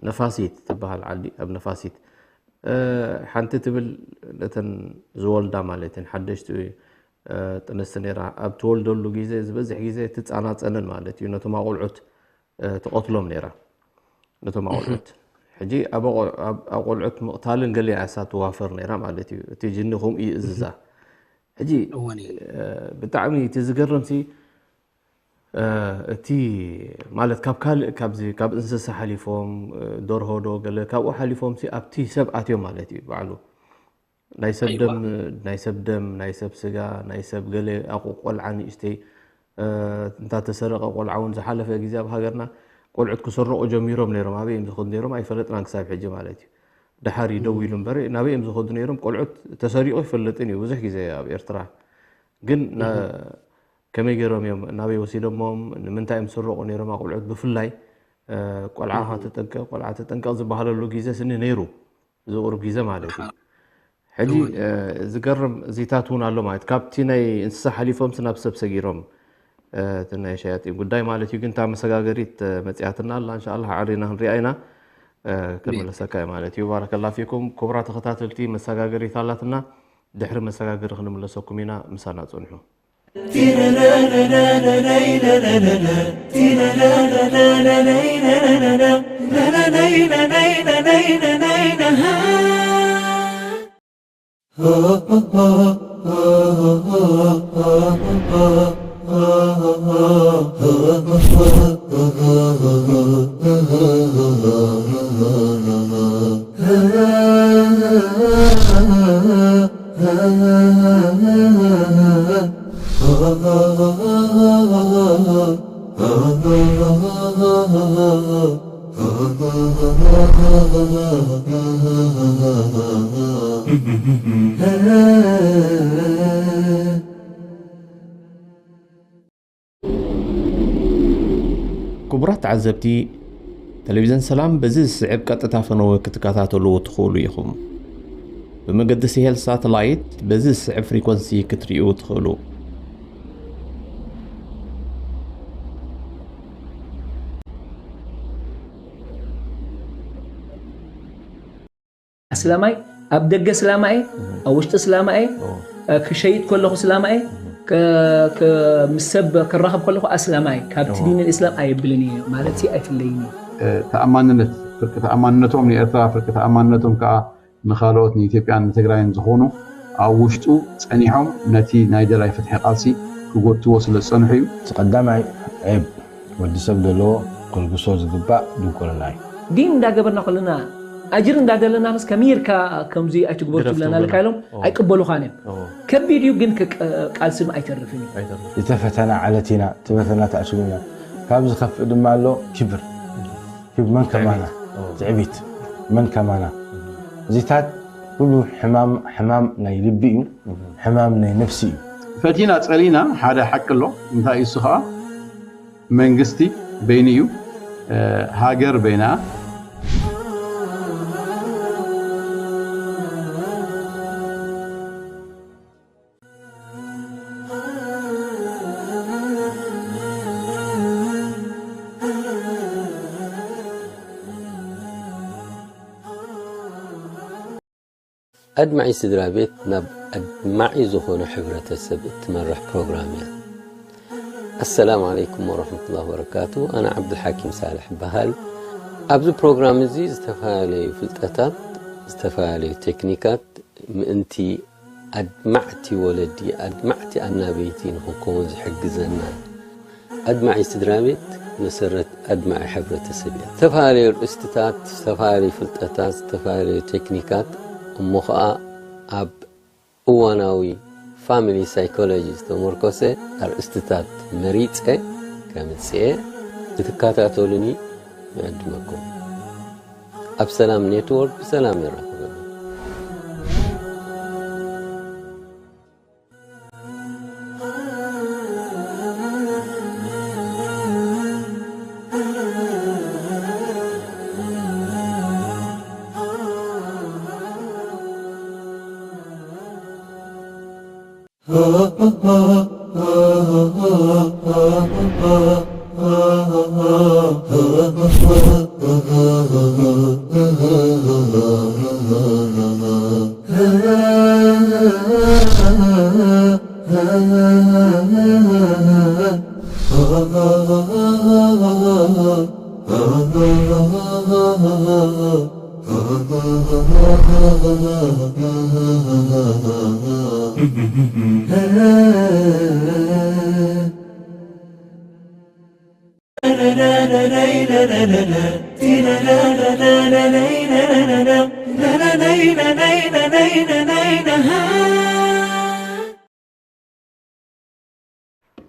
ነፋሲት ትበሃል ዓዲ ኣብ ነፋሲት ሓንቲ ትብል ነተን ዝወልዳ ማለት ሓደሽቲ ጥንስቲ ነራ ኣብ ትወልደሉ ግዜ ዝበዝሕ ግዜ ትፃናፀነን ማለት እዩ ነቶም ኣቆልዑት ትቐትሎም ነራ ነቶም ኣቆልዑት ሕጂ ኣብ ኣቆልዑት ምቕታልን ገለ እያ እሳ ትዋፈር ነራ ማለት እዩ እቲ ጅኒ ከምኡ እዩ እዝዛ ሕጂ ብጣዕሚ እቲ ዝገርም ሲ እቲ ማለት ካብ ካልእ ካብዚ ካብ እንስሳ ሓሊፎም ደርሆ ዶ ገለ ካብኡ ሓሊፎም ሲ ኣብቲ ሰብ ኣትዮም ማለት እዩ ባዕሉ ናይ ሰብ ደም ናይ ሰብ ደም ናይ ሰብ ስጋ ናይ ሰብ ገለ ኣቁ ቆልዓ ንእሽተይ እንታተሰረቀ ቆልዓ እውን ዝሓለፈ ግዜ ኣብ ሃገርና ቆልዑት ክስረቁ ጀሚሮም ነይሮም ኣበይ እዮም ዝኸዱ ነይሮም ኣይፈለጥናን ክሳብ ሕጂ ማለት እዩ ድሓር እዩ ደው ኢሉ እምበር ናበይ እዮም ዝኸዱ ነይሮም ቆልዑት ተሰሪቁ ይፈልጥን እዩ ብዙሕ ግዜ ኣብ ኤርትራ ግን ከመይ ገይሮም እዮም ናበይ ወሲዶሞም ንምንታይ እዮም ዝስረቁ ነይሮም ኣቆልዑት ብፍላይ ቆልዓ ተጠንቀቅ ቆልዓ ተጠንቀቅ ዝበሃለሉ ግዜ ስኒ ነይሩ እዚ ቁሩብ ግዜ ማለት እዩ ሕጂ ዝገርም እዚታት እውን ኣሎ ማለት ካብቲ ናይ እንስሳ ሓሊፎም ናብ ሰብ ሰጊሮም እቲ ናይ ሸያጢ ጉዳይ ማለት እዩ ግን እታ መሰጋገሪት መፅያትና ኣላ እንሻላ ዓሪና ክንሪኣ ኢና ክምለሰካ እዩ ማለት እዩ ባረከላ ፊኩም ክቡራ ተኸታተልቲ መሰጋገሪት ኣላትና ድሕሪ መሰጋገሪ ክንምለሰኩም ኢና ምሳና ፅንሑ ክቡራት ተዓዘብቲ፣ ቴሌቪዝን ሰላም በዚ ዝስዕብ ቀጥታ ፈነወ ክትከታተልዎ ትኽእሉ ኢኹም። ብመገዲ ስሄል ሳተላይት በዚ ዝስዕብ ፍሪኮንሲ ክትርእዩ ትኽእሉ። ኣስላማይ ኣብ ደገ ስላማኤ ኣብ ውሽጢ ስላማኤ ክሸይጥ ከለኹ ስላማኤ ምስ ሰብ ክራኸብ ከለኹ ኣስላማይ ካብቲ ዲን ልእስላም ኣየብልን እየ ማለት ኣይፍለይን እዩ። ተኣማንነት ፍርቂ ተኣማንነቶም ንኤርትራ ፍርቂ ተኣማንነቶም ከዓ ንካልኦት ንኢትዮጵያን ንትግራይን ዝኾኑ ኣብ ውሽጡ ፀኒሖም ነቲ ናይ ደላይ ፍትሒ ቃልሲ ክጎትዎ ስለ ዝፀንሑ እዩ። እቲ ቀዳማይ ዔብ ወዲ ሰብ ዘለዎ ከልግሶ ዝግባእ ድንቁርና እዩ። ዲን እንዳገበርና ከለና ኣጅር እንዳደለና ምስ ከመይ ኢልካ ከምዚ ኣይትግበሩ ትብለና ኣለካ ኢሎም ኣይቅበሉኻን እዮም። ከቢድ እዩ ግን ቃልስም ኣይተርፍን እዩ። ዝተፈተና ዓለት ኢና ትበተና ተዕስቡ ኢና ካብ ዝኸፍእ ድማ ኣሎ ክብር ክብ መን ከማና ትዕቢት መን ከማና እዚታት ኩሉ ሕማም ሕማም ናይ ልቢ እዩ ሕማም ናይ ነፍሲ እዩ። ፈቲና ጸሊና ሓደ ሓቂ ኣሎ እንታይ እሱ ኸዓ መንግስቲ በይኑ እዩ ሃገር በይና ኣድማዒ ስድራ ቤት ናብ ኣድማዒ ዝኾነ ሕብረተሰብ እትመርሕ ፕሮግራም እያ። ኣሰላሙ ዓለይኩም ወረሕመቱላሂ ወበረካቱ። ኣነ ዓብዱልሓኪም ሳልሕ እበሃል። ኣብዚ ፕሮግራም እዚ ዝተፈላለዩ ፍልጠታት፣ ዝተፈላለዩ ቴክኒካት ምእንቲ ኣድማዕቲ ወለዲ፣ ኣድማዕቲ ኣናበይቲ ንኽንከውን ዝሕግዘና። ኣድማዒ ስድራ ቤት መሰረት ኣድማዒ ሕብረተሰብ እያ። ዝተፈላለዩ ርእስትታት፣ ዝተፈላለዩ ፍልጠታት፣ ዝተፈላለዩ ቴክኒካት እሞ ኸኣ ኣብ እዋናዊ ፋሚሊ ሳይኮሎጂ ዝተመርኮሰ ኣርእስትታት መሪጸ ከምጽኤ ክትከታተሉኒ ይዕድመኩም። ኣብ ሰላም ኔትወርክ ብሰላም የራኽበና።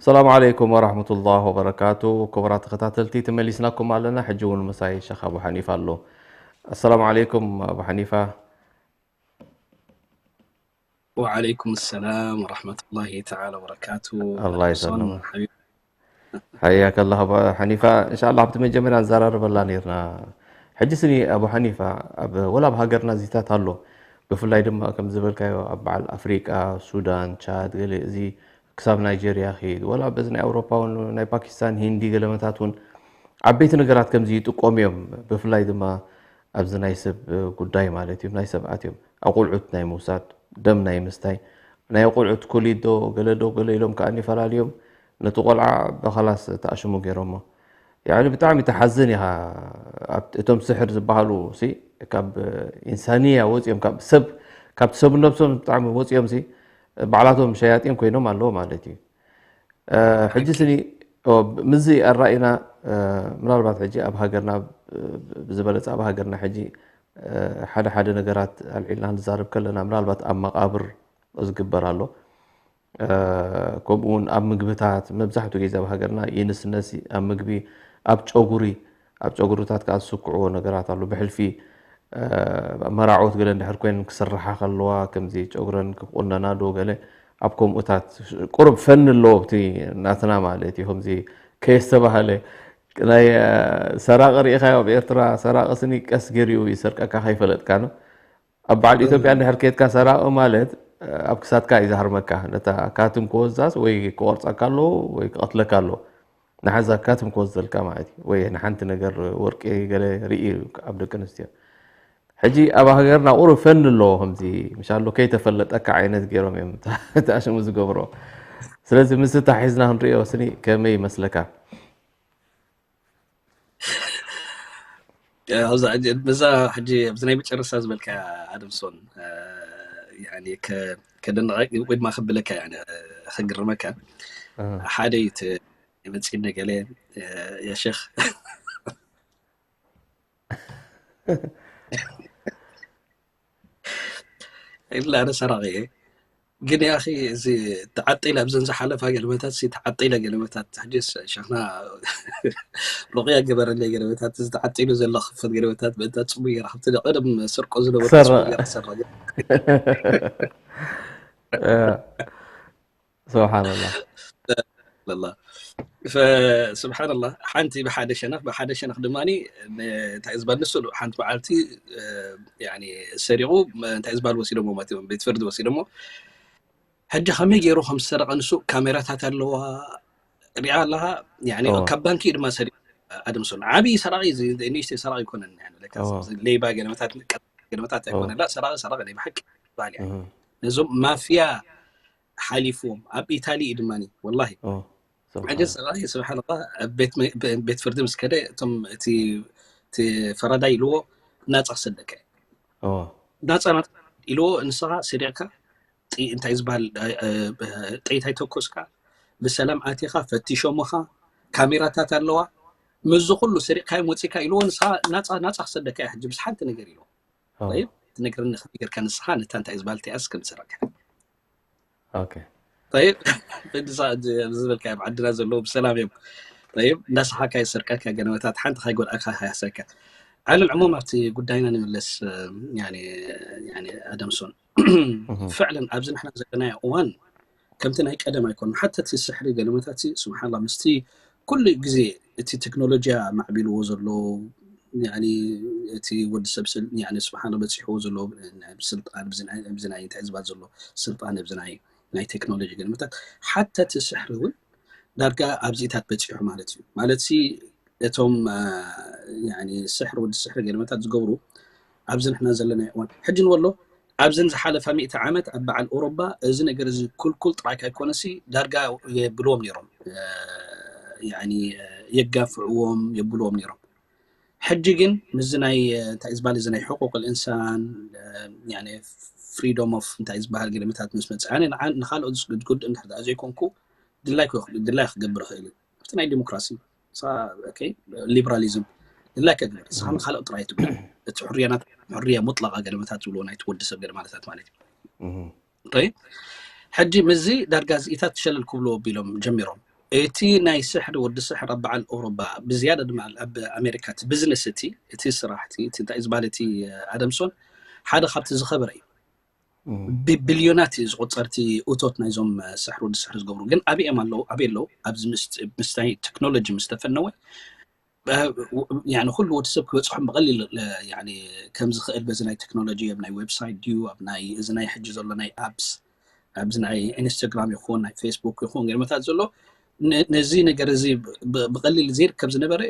ሰላም ዓለይኩም ወራህመቱላህ ወበረካቱ። ክቡራት ተኸታተልቲ፣ ተመሊስናኩም ኣለና። ሕጂ እውን ምሳይ ሸኽ ኣቡ ሓኒፋ ኣሎ። ኣሰላሙ ዓለይኩም ኣቡ ሓኒፋ። ወዓለይኩም ሰላም ወራህመቱላሂ ተዓላ ወበረካቱ። ኣላህ ይሰልም። ሓያከ ኣላህ ኣቡ ሓኒፋ። እንሻላ ኣብቲ መጀመርያ ንዘራረበላ ነርና። ሕጂ ስኒ ኣቡ ሓኒፋ፣ ኣብ ወላ ኣብ ሃገርና ዚታት ኣሎ፣ ብፍላይ ድማ ከም ዝበልካዮ ኣብ በዓል ኣፍሪቃ፣ ሱዳን፣ ቻድ፣ ገለ እዚ ክሳብ ናይጀርያ ክይድ፣ ወላ በዚ ናይ ኣውሮፓ እውን ናይ ፓኪስታን፣ ሂንዲ ገለመታት እውን ዓበይቲ ነገራት ከምዚ ይጥቀሙ እዮም። ብፍላይ ድማ ኣብዚ ናይ ሰብ ጉዳይ ማለት እዩ፣ ናይ ሰባት እዮም። ኣብ ቆልዑት ናይ ምውሳድ፣ ደም ናይ ምስታይ፣ ናይ ቆልዑት ኮሊድ ዶ ገለ ዶ ገለ ኢሎም ከኣ ይፈላልዮም ነቲ ቆልዓ ብኸላስ ተኣሽሙ ገይሮሞ። ያዕኒ ብጣዕሚ ተሓዝን ኢኻ። እቶም ስሕር ዝበሃሉ ሲ ካብ ኢንሳንያ ወፂኦም፣ ካብ ሰብ፣ ካብቲ ሰብነብሶም ብጣዕሚ ወፂኦም ሲ ባዕላቶም ሸያጢን ኮይኖም ኣለዉ ማለት እዩ። ሕጂ ስኒ ምስዚ ኣራኢና፣ ምናልባት ሕጂ ኣብ ሃገርና ብዝበለፀ ኣብ ሃገርና ሕጂ ሓደ ሓደ ነገራት ኣልዒልና ንዛረብ ከለና ምናልባት ኣብ መቃብር ዝግበር ኣሎ። ከምኡ እውን ኣብ ምግብታት መብዛሕትኡ ግዜ ኣብ ሃገርና ይንስነስ ኣብ ምግቢ፣ ኣብ ጨጉሪ፣ ኣብ ጨጉርታት ከዓ ዝስክዕዎ ነገራት ኣሎ። ብሕልፊ መራዖት ገለ እንድሕር ኮይነን ክስርሓ ከለዋ ከምዚ ጨጉረን ክቁነና ዶ ገለ ኣብ ከምኡታት ቁሩብ ፈን ኣለዎ ኣብቲ ናትና ማለት እዩ። ከምዚ ከየስተባህለ ናይ ሰራቂ ርኢኻዮ ኣብ ኤርትራ ሰራቂ ስኒ ቀስ ገይሩ ይሰርቀካ ከይፈለጥካ ነው። ኣብ በዓል ኢትዮጵያ እንድሕር ከድካ ሰራቂ ማለት ኣብ ክሳድካ እዩ ዝሃርመካ። ነታ ካትም ክወዛስ ወይ ክቆርፀካ ኣለዎ ወይ ክቐትለካ ኣለዎ። ንሓዛ ካትም ክወዘልካ ማለት እዩ። ወይ ንሓንቲ ነገር ወርቂ ገለ ርኢ ኣብ ደቂ ኣንስትዮ። ሕጂ ኣብ ሃገርና ቁሩብ ፈን ኣለዎ ከምዚ ምሻሎ ከይተፈለጠካ ዓይነት ገይሮም እዮም ተኣሽሙ ዝገብሮ። ስለዚ ምስ ተታሒዝና ክንሪኦ ስኒ ከመይ ይመስለካ? ኣብዛ ሕጂ ነዛ ሕጂ ኣብዚ ናይ መጨረስታ ዝበልካያ ኣደምሶን ያኒ ከደንቕ ወይ ድማ ከብለካ ያኒ ከግርመካ ሓደ እዩ እቲ መፂኒ ገለ የሸኽ ኢላ ኣነ ሰራቂ እየ ግን ያኺ እዚ ተዓጢለ ኣብዘን ዝሓለፋ ገለመታት ሲ ተዓጢለ ገለመታት ሕጂስ ሸኽና ሩቅያ ገበረለይ ገለመታት እዚ ተዓጢሉ ዘሎ ክፈት ገለመታት ምእንታ ፅቡቅ ገይራ ካብቲ ቀደም ስርቆ ዝነበረ ክሰራ ፅቡቅ ገይራ ክሰራ ስብሓንላህ ለላ ስብሓንላህ ሓንቲ ብሓደ ሸነኽ ብሓደ ሸነኽ ድማ እንታይ ዝበል ንሱ ሓንቲ መዓልቲ ሰሪቑ እንታይ ዝበሃል ወሲዶሞ ማለት እዮም ቤት ፍርዲ ወሲዶሞ ሕጂ ከመይ ገይሩ ከም ዝሰረቐ ንሱ ካሜራታት ኣለዋ ሪኣ ኣለኻ ካብ ባንኪ ድማ ሰሪቑ ኣደምሶን ዓብዪ ሰራቂ ንእሽተይ ሰራቂ ይኮነን ሌባ ገለመታት ገለመታት ኣይኮነላ ሰራቂ ሰራቂ ናይ ብሓቂ ዝበሃል እያ። ነዞም ማፍያ ሓሊፍዎም ኣብ ኢታሊ እዩ ድማ ወላሂ። ሕጂ ሰብኣይ ስብሓንላ ቤት ፍርዲ ምስ ከደ እቶም እቲ ፈራዳይ ኢልዎ ናፃ ክሰደካ ናፃ ናፃ ኢልዎ። ንስኻ ስሪቕካ እንታይ ዝበሃል ጥይት ኣይተኮስካ፣ ብሰላም ኣቲኻ ፈቲሾምኻ፣ ካሜራታት ኣለዋ፣ ምስዚ ኩሉ ስሪቕካዮም ወፂእካ ኢልዎ። ንስኻ ናፃ ናፃ ክሰደካ እያ ሕጂ ምስ ሓንቲ ነገር ኢልዎ። ትነግረኒ ከመይ ጌርካ ንስኻ ነታ እንታይ ዝበሃል እቲኣስ ከም ትሰርቀካ። ጠይብ ዝበልካ ኣብ ዓድና ዘለዉ ብሰላም እዮም። ጠይብ እንዳሰሓካ ይሰርቀካ ገነመታት ሓንቲ ካይጎድኣካ ካይሃሰካ። ዓለል ዕሙም ኣብቲ ጉዳይና ንምለስ። ኣደምሶን ፍዕለን ኣብዚ ንሕና ዘለናዮ እዋን ከምቲ ናይ ቀደም ኣይኮን። ሓተቲ ስሕሪ ገለመታት ስብሓላ ምስቲ ኩሉ ግዜ እቲ ቴክኖሎጂያ ማዕቢልዎ ዘሎ እቲ ወዲ ሰብ ስብሓላ በፂሕዎ ዘሎ ስልጣን ብዚ ናይ እንታይ ዝባል ዘሎ ስልጣን ብዚ ናይ ናይ ቴክኖሎጂ ገለመታት ሓተቲ ስሕሪ እውን ዳርጋ ኣብዚታት በፂሑ ማለት እዩ። ማለት እቶም ስሕሪ ወዲ ስሕሪ ገለመታት ዝገብሩ ኣብዚ ንሕና ዘለና እዋን ሕጂ ንበሎ ኣብዘን ዝሓለፋ ሚእቲ ዓመት ኣብ በዓል ኦሮባ እዚ ነገር እዚ ኩልኩል ጥራይ ካይኮነሲ ዳርጋ የብልዎም ነይሮም፣ የጋፍዕዎም የብልዎም ነይሮም። ሕጂ ግን ምስዚ ናይ እንታይ ዝበሃል እዚ ናይ ሕቁቅ ልእንሳን ፍሪዶም ኦፍ እንታይ ዝበሃል ገለመታት ምስ መፅእ ኣነ ንዓን ንካልኦት ዝጉድ እንድሕር ደኣ ዘይኮንኩ ድላይ ድላይ ክገብር ይኽእል እዩ። ኣብቲ ናይ ዲሞክራሲ ሊበራሊዝም ድላይ ከግበር ንስኻ ንካልኦት ጥራይ ትብላ እቲ ሕርያናት ሕርያ ሙጥለቃ ገለመታት ዝብልዎ ናይቲ ወዲ ሰብ ገለ ማለታት ማለት እዩ። ጠይብ ሕጂ ምስዚ ዳርጋ እዚኢታት ሸለል ክብልዎ ኣቢሎም ጀሚሮም። እቲ ናይ ስሕሪ ወዲ ስሕር ኣብ በዓል ኦሮባ ብዝያዳ ድማ ኣብ ኣሜሪካ እቲ ቢዝነስ እቲ እቲ ስራሕ እቲ እንታይ ዝበሃል እቲ ኣደምሶን ሓደ ካብቲ ዝኸበረ እዩ። ብቢልዮናት እዩ ዝቁፀር እቲ እቶት ናይዞም ስሕሪ ወዲ ስሕሪ ዝገብሩ ግን ኣበይ እዮም ኣለዉ ኣበይ ኣለዉ ኣብዚ ምስታይ ቴክኖሎጂ ምስ ተፈነወ ኩሉ ወዲ ሰብ ክበፅሖም ብቀሊል ከም ዝኽእል በዚ ናይ ቴክኖሎጂ ኣብ ናይ ዌብሳይት ድዩ ኣብ ናይ እዚ ናይ ሕጂ ዘሎ ናይ ኣፕስ ኣብዚ ናይ ኢንስታግራም ይኹን ናይ ፌስቡክ ይኹን ገለመታት ዘሎ ነዚ ነገር እዚ ብቀሊል ዘይርከብ ዝነበረ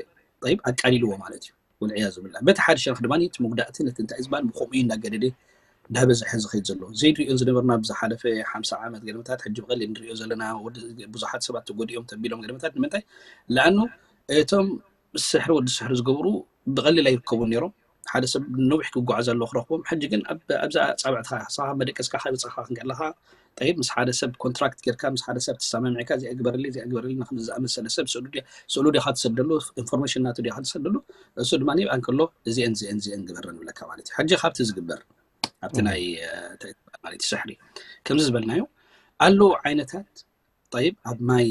ጠይብ ኣቃሊልዎ ማለት እዩ። ወልዕያ ዝብላ በቲ ሓደ ሸነኽ ድማ እቲ መጉዳእቲ ነቲ እንታይ ዝበሃል ብከምኡ እዩ እንዳገደደ እንዳበዝሐ ዝኸይድ ዘሎ ዘይንሪኦን ዝነበርና ብዝሓለፈ ሓምሳ ዓመት ገለመታት ሕጂ ብቀሊል ንሪኦ ዘለና ብዙሓት ሰባት ተጎዲኦም ተቢሎም ገለመታት ንምንታይ ለኣኑ እቶም ስሕሪ ወዲ ስሕሪ ዝገብሩ ብቐሊል ኣይርከቡን ነይሮም። ሓደ ሰብ ነዊሕ ክጓዓዝ ኣለዎ ክረኽቦም። ሕጂ ግን ኣብዛ ፃብዕትኻ ሳኻ መደቀስካ ካይወፃኻ ክንከለኻ ጠይብ ምስ ሓደ ሰብ ኮንትራክት ጌርካ ምስ ሓደ ሰብ ተሰማሚዕካ እዚኣ ግበርሊ እዚኣ ግበርሊ ንክምዚ ዝኣመሰለ ሰብ ስእሉ ዲኻ ትሰደሉ ኢንፎርሜሽን ናቱ ዲኻ ትሰደሉ እሱ ድማ ይብኣ እንከሎ እዚአን እዚአን እዚአን ግበረን ይብለካ ማለት እዩ። ሕጂ ካብቲ ዝግበር ኣብቲ ናይ ማለት ስሕሪ ከምዚ ዝበልናዮ ኣለዉ ዓይነታት ጠይብ ኣብ ማይ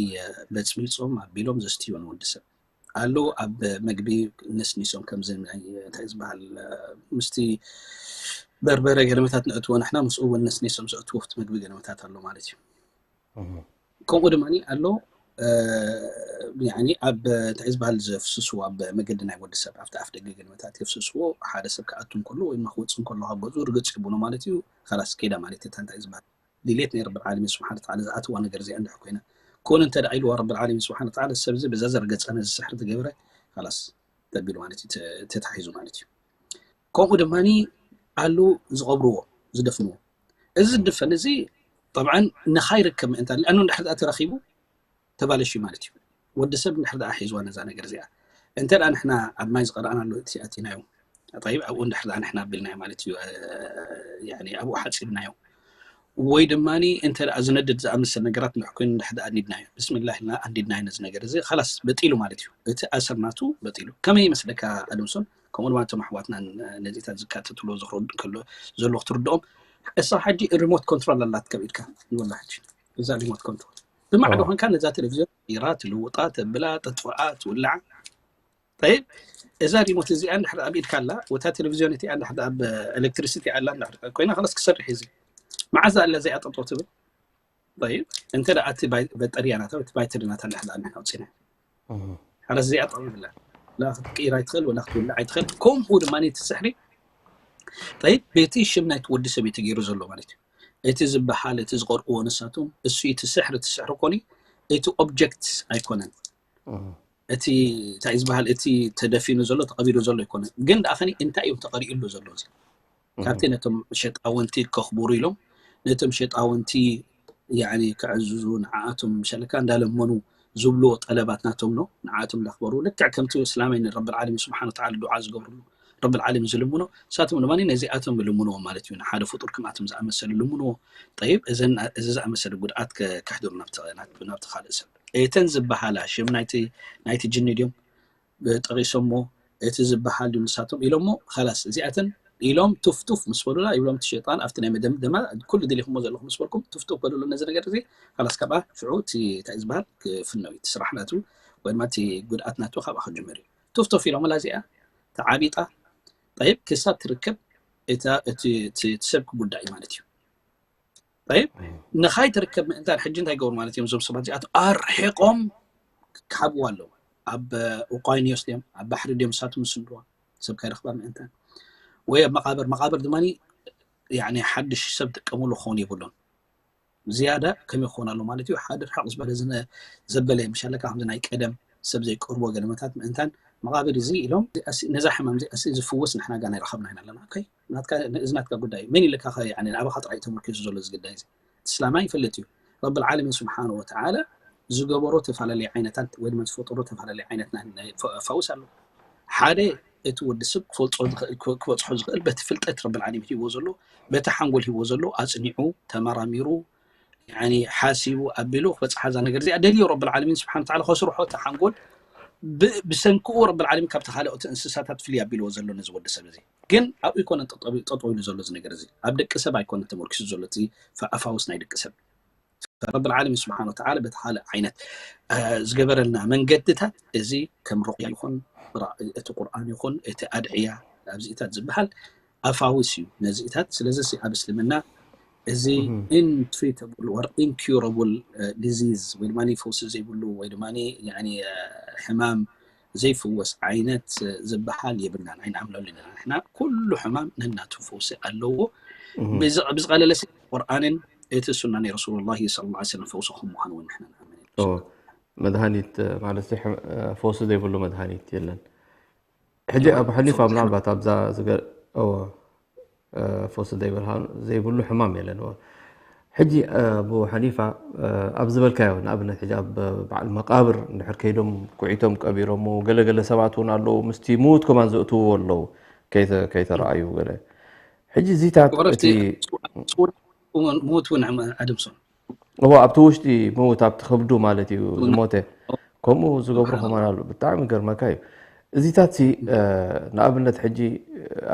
በፅቢፆም ኣቢሎም ዘስትዮ ንወዲ ሰብ ኣለዉ ኣብ መግቢ ነስኒሶም ከምዚ እንታይ ዝበሃል ምስቲ በርበረ ገለመታት ንእትዎ ንሕና ምስኡ እውን ነስኒሶም ዘእትዎ ኣብቲ መግቢ ገለመታት ኣሎ ማለት እዩ። ከምኡ ድማ ኣሎ ኣብ እንታይ ዝበሃል ዘፍስስዎ ኣብ መገዲ ናይ ወዲ ሰብ ኣብቲ ኣፍ ደገ ገለመታት የፍስስዎ ሓደ ሰብ ክኣቱ እንከሎ ወይ ክወፅእ እንከሎ ካብ ገዝኡ ርግፅ ይብሎ ማለት እዩ። ካላስ ከይዳ ማለት እታ እንታይ ዝበሃል ድሌት ናይ ረብል ዓለሚን ስብሓን ተዓላ ዝኣትዋ ነገር እዚኣ እንድሕር ኮይና ኮነ እንተ ደኣ ኢልዋ ረብል ዓለሚን ስብሓን ተዓላ ሰብዚ በዛ ዘርገፀ ነዚ ስሕሪ ዝገበረ ካላስ ተቢሉ ማለት እዩ ተታሒዙ ማለት እዩ። ከምኡ ድማ ኣሉ ዝቐብርዎ ዝደፍንዎ እዚ ዝድፈን እዚ ጠብዓን ንኻይርከብ ምእንታ ኣኑ እንድሕር ደኣ ተረኺቡ ተባለሽ ማለት እዩ። ወዲ ሰብ እንድሕር ደኣ ሒዝዋ ነዛ ነገር እዚኣ እንተ ደኣ ንሕና ኣብ ማይ ዝቐረኣናሉ እቲ ኣቲናዮ ጠይብ ኣብኡ እንድሕር ደኣ ንሕና ኣቢልናዮ ማለት እዩ። ኣብኡ ሓፂብናዮ ወይ ድማ እንተ ደኣ ዝነድድ ዝኣመሰል ነገራት እንድሕር ኮይኑ እንድሕር ደኣ ኣንዲድናዮ ብስሚላህ ኢልና ኣንዲድናዮ ነዚ ነገር እዚ ኻላስ በጢሉ ማለት እዩ። እቲ ኣሰር ናቱ በጢሉ ከመይ ይመስለካ ኣድምሶን ከምኡ ድማ እቶም ኣሕዋትና ነዚታት ዝካተትሎ ዘኽረዱ ከሎ ዘሎ ክትርድኦም እሳ ሕጂ ሪሞት ኮንትሮል ኣላት ከብ ኢድካ ንወላ ሕጂ እዛ ሪሞት ኮንትሮል ብማዕዶ ኮንካ ነዛ ቴሌቪዝዮን ኢራ ትልውጣ ተብላ ተጥፍኣ ትውልዓ ጠይብ እዛ ሪሞት እዚኣ እንድሕር ኣብ ኢድካ ኣላ ወታ ቴሌቪዝዮን እቲኣ እንድሕር ኣብ ኤሌክትሪሲቲ ኣላ እንድሕር ኮይና ከለስ ክሰርሕ እዩ እዚ መዓዛ ኣላ እዚኣ ጠጦ ትብል ጠይብ እንተ ደኣ እቲ በጠርያ ናታ እቲ ባይተሪ ናታ እንድሕር ደኣ ንሕና ኣውፂና ሓረስ እዚኣ ጠው ይብላ ላ ክትቅይራ ይትኽእል ወላ ክትውልዓ ይትኽእል ከምኡ ድማ እቲ ስሕሪ ጠይብ በቲ ሽም ናይቲ ወዲ ሰብ እዩ ተገይሩ ዘሎ ማለት እዩ እቲ ዝበሃል እቲ ዝቐርብዎ ንሳቶም እሱ እቲ ስሕሪ እቲ ስሕሪ ኮኒ እቲ ኦብጀክት ኣይኮነን እቲ እንታይ ዝበሃል እቲ ተደፊኑ ዘሎ ተቐቢሩ ዘሎ ኣይኮነን ግን ደኣ ከኒ እንታይ እዮም ተቐሪኡሉ ዘሎ እዚ ካብቲ ነቶም ሸጣውንቲ ከኽብሩ ኢሎም ነቶም ሸጣውንቲ ያኒ ክዕዝዙ ንዓኣቶም ሸለካ እንዳለመኑ ዝብልዎ ጠለባት ናቶም ነው። ንዓኣቶም እንዳኽበሩ ልክዕ ከምቲ እስላማይ ንረብል ዓለሚን ስብሓን ወተዓላ ዱዓ ዝገብርሉ ረብል ዓለሚን ዝልምኖ ንሳቶም ድማ ነዚኣቶም ይልምንዎ ማለት እዩ። ንሓደ ፍጡር ከምኣቶም ዝኣመሰሉ ልምንዎ። ጠይብ እዚ ዝኣመሰለ ጉድኣት ከሕድሩ ናብቲ ካልእ ሰብ እተን ዝበሃላ ሽም ናይቲ ጅኒ ድዮም ጠቂሶሞ እቲ ዝበሃል ድዩ ንሳቶም ኢሎሞ ላስ እዚኣተን ኢሎም ቱፍቱፍ ምስ በሉላ ይብሎም እቲ ሸጣን ኣብቲ ናይ መደምደማ ኩሉ ደሊኹሞ ዘለኹ ምስ በልኩም ቱፍቱፍ በሉሉ ነዚ ነገር እዚ ላስ ካብኣ ሽዑ እቲ እንታይ ዝበሃል ክፍነው እዩ እቲ ስራሕ ናቱ ወይ ድማ እቲ ጉድኣት ናቱ ካብኣ ክጅምር እዩ። ቱፍቱፍ ኢሎምላ እዚኣ ተዓቢጣ ጠይብ ክሳብ ትርከብ እቲ ሰብ ክጉዳእ እዩ ማለት እዩ። ጠይብ ንኻይ ትርከብ ምእንታን ሕጂ እንታይ ይገብሩ ማለት እዮም እዞም ሰባት እዚኣቶም ኣርሒቆም ክሓብዋ ኣለዉ። ኣብ ኡቃይኒዮስ ድዮም ኣብ ባሕሪ ድዮም ንሳቶም ዝስንድዋ ሰብ ካይረኽባ ምእንታን ወይ ኣብ መቃብር መቃብር ድማ ሓድሽ ሰብ ጥቀምሉ ክኸውን የብሉን። ዝያዳ ከመይ ክኾን ኣሎ ማለት እዩ ሓደ ርሕቕ ዝበለ ዘበለ ምሻለካ ከምዚ ናይ ቀደም ሰብ ዘይቀርቦ ገለመታት ምእንታን መቃብር እዚ ኢሎም ነዛ ሕማም እዚኣ ዝፍወስ ንሕና ጋና ይረኸብና ኢና ኣለና። እዚ ናትካ ጉዳይ እዩ። መን ኢልካ ከ ንኣባኻ ጥራይ ተመርኪሱ ዘሎ እዚ ግዳይ እዚ? እቲ እስላማይ ይፈልጥ እዩ። ረብል ዓለሚን ስብሓነ ወተዓላ ዝገበሮ ተፈላለየ ዓይነታት ወይ ድማ ዝፈጠሮ ተፈላለየ ዓይነት ናይ ፈ- ፈውስ ኣሎ። ሓደ እቲ ወዲ ሰብ ክፈልጦ ዝኽእል ክበፅሖ ዝኽእል በቲ ፍልጠት ረብል ዓለሚን ሂቦ ዘሎ በቲ ሓንጎል ሂቦ ዘሎ ኣፅኒዑ ተመራሚሩ ያኒ ሓሲቡ ኣቢሉ ክበፅሓ እዛ ነገር እዚኣ ደልዮ ረብል ዓለሚን ስብሓን ተዓላ ከስርሖ እቲ ሓንጎል ብ- ብሰንክኡ ረብል ዓለሚን ካብቲ ካልኦት እንስሳታት ፍልይ ኣቢልዎ ዘሎ ነዚ ወዲ ሰብ እዚ ግን ኣብኡ ኣይኮነን ጠጠው ጠጠው ኢሉ ዘሎ እዚ ነገር እዚ ኣብ ደቂ ሰብ ኣይኮነን ተመርኪሱ ዘሎ እቲ ፈ- ኣፋውስ ናይ ደቂ ሰብ ረብል ዓለሚን ስብሓን ወተዓላ በቲ ካልእ ዓይነት እ፣ ዝገበረልና መንገድታት እዚ ከም ሩቅያ ይኹን ቁራ- እቲ ቁርኣን ይኹን እቲ ኣድዕያ ኣብዚኢታት ዝበሃል ኣፋውስ እዩ ነዚኢታት ስለዚ ሲ ኣብ እስልምና እዚ ኢንትሪተብል ወር ኢንኪረብል ዲዚዝ ወይ ድማ ፈውሲ ዘይብሉ ወይ ድማ ሕማም ዘይፍወስ ዓይነት ዝበሃል የብልናን ኣይንኣምነሉ ኢና ንሕና ኩሉ ሕማም ነናቱ ፈውሲ ኣለዎ ብዝቐለለ ቁርኣንን እቲ ሱና ናይ ረሱሉላሂ ሰለላሁ ዐለይሂ ወሰለም ፈውሲ ከም ምዃኑ እውን ንሕና ንኣምን ኢና። መድሃኒት ማለት ፈውሲ ዘይብሉ መድሃኒት የለን። ሕጂ ኣብ ሓኒፋ ምናልባት ኣብዛ ዝገ- እዎ፣ ፈውሲ ዘይብሉ ዘይብሉ ሕማም የለን። እዎ። ሕጂ ኣቡ ሓኒፋ ኣብ ዝበልካዮ ንኣብነት ሕጂ ኣብ በዓል መቃብር እንድሕር ከይዶም ኩዒቶም ቀቢሮሞ ገለገለ ሰባት እውን ኣለዉ ምስቲ ምዉት ከማን ዘእትውዎ ኣለዉ ከይተ- ከይተረኣዩ ገለ ሕጂ እዚታት ወረፍቲ እቲ ምውት እውን ኣድምሶም እዎ ኣብቲ ውሽጢ ምውት ኣብቲ ከብዱ ማለት እዩ ዝሞተ ከምኡ ዝገብሩ ከማን ኣሎ ብጣዕሚ ገርመካ እዩ እዚታት ሲ ንኣብነት ሕጂ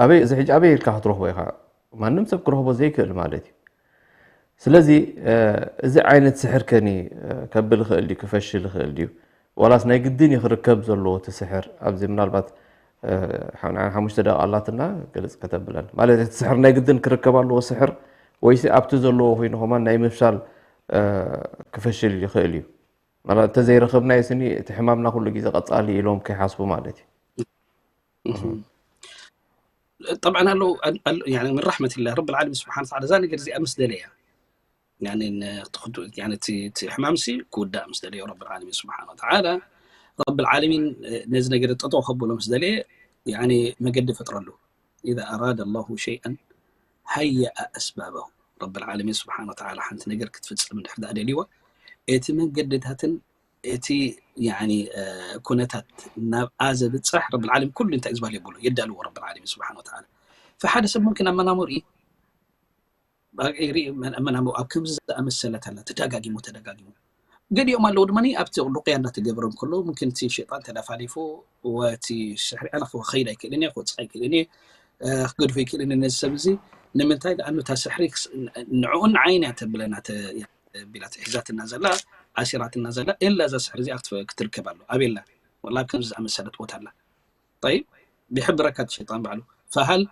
ኣበይ እዚ ሕጂ ኣበይ ኢልካ ክትረኽቦ ኢኻ ማንም ሰብ ክረኽቦ ዘይክእል ማለት እዩ ስለዚ እዚ ዓይነት ስሕር ከኒ ከብል ይኽእል ድዩ ክፈሽል ይኽእል ድዩ ዋላስ ናይ ግድን እዩ ክርከብ ዘለዎ እቲ ስሕር ኣብዚ ምናልባት ሓሙሽተ ደቂቃ ኣላትና ግልፅ ከተብለን ማለት እቲ ስሕር ናይ ግድን ክርከብ ኣለዎ ስሕር ወይሲ ኣብቲ ዘለዎ ኮይኑ ከማን ናይ ምፍሻል ክፈሽል ይኽእል እዩ ማለት እንተዘይረኸብናዮ ስኒ እቲ ሕማምና ኩሉ ግዜ ቀፃሊ ኢሎም ከይሓስቡ ማለት እዩ طبعا ኣለዉ من رحمة الله رب العالمين سبحانه وتعالى እዛ ነገር እዚኣ ምስ ደለያ يعني እቲ ሕማም ሲ ክውዳእ ምስ ደለዮ رب العالمين سبحانه وتعالى رب العالمين ነዚ ነገር ጠጠው ከብሎ ምስ ደለየ يعني መገዲ ፈጥረሉ إذا أراد الله شيئا هيأ أسبابه رب العالمين سبحانه وتعالى ሓንቲ ነገር ክትፍፀም እንድሕር ደኣ ደልይዋ እቲ መንገድታትን እቲ يعني ኩነታት ናብኣ ዘብፅሕ ረብል ዓለሚን ኩሉ እንታይ እዩ ዝበሃል የብሉ የዳልዎ ረብል ዓለሚን ስብሓን ወተዓላ ፈሓደ ሰብ ሙምኪን ኣብ መናሙ ርኢ መናሙ ኣብ ከምዚ ዝኣመሰለት ኣላ ተደጋጊሙ ተደጋጊሙ ገሊኦም ኣለዉ ድማ ኣብቲ ሩቅያ እናተገብረ ከሎ ሙምኪን እቲ ሸጣን ተዳፋሊፉ ወቲ ስሕሪ ኣነ ክኸይድ ኣይክእልን እየ ክወፅእ ኣይክእልን እየ ክገድፎ ኣይክእልን ነዚ ሰብ እዚ ንምንታይ ለኣኑ እታ ስሕሪ ንዕኡን ንዓይን እያ ተብለና ቢላ ሒዛትና ዘላ ኣሲራትና ዘላ ኤላ እዛ ስሕሪ እዚኣ ክትርከብ ኣሎ ኣበይ ኣላ ወላ ኣብ ከምዚ ዝኣመሰለት ቦታ ኣላ طيب ይሕብረካ እቲ ሸይጣን ባዕሉ فهل